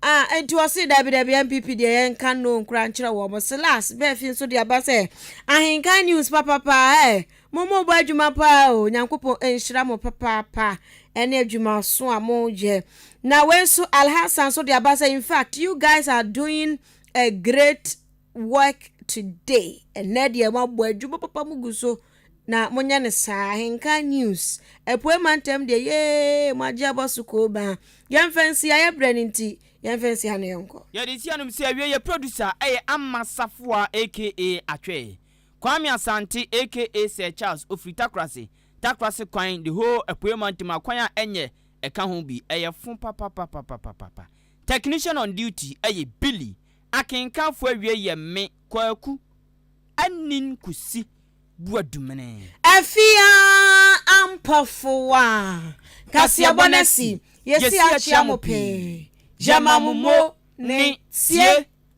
ah enti ɔse dabi dabi NPP deɛ yɛnka no nkora nkyerɛ wɔn. Silas Bɛɛfi nso de aba sɛ Ahenkan news papapa eh mo mo bɔ adwuma paa o Nyankopɔn nhyira mo papaapa ɛne adwuma so a mo yɛ. Na wei nso Alhassan nso de aba sɛ in fact you guys are doing a great work today. Ɛnɛ deɛ moabɔ adwuma papa mo gu so na monyɛ no saa. Ahenka news. Apuei mantam deɛ yee moagye abɔ so koobaa. Yɛmfa nsi ha yɛbrɛ no nti yɛmfa nsi ha na yɛnkɔ. Yɛde si anom sɛ awie yɛ producer ɛyɛ Ama Safoa aka Atwee. Kwame Asante aka Sir Charles ofiri Takorase, Takorase kwan, the whole Apuei mantam akwan a ɛnyɛ ɛka ho bi, ɛyɛ fo papapapapapa. Technician on duty ɛyɛ Billy, akenkanfoɔ awie yɛ me, Kwaku Anin Kusi Boadumene. Afia Ampɔfowa, Kaseɛbɔ no asi, yɛsi akyea mo pee, gyama mo mo ne tie.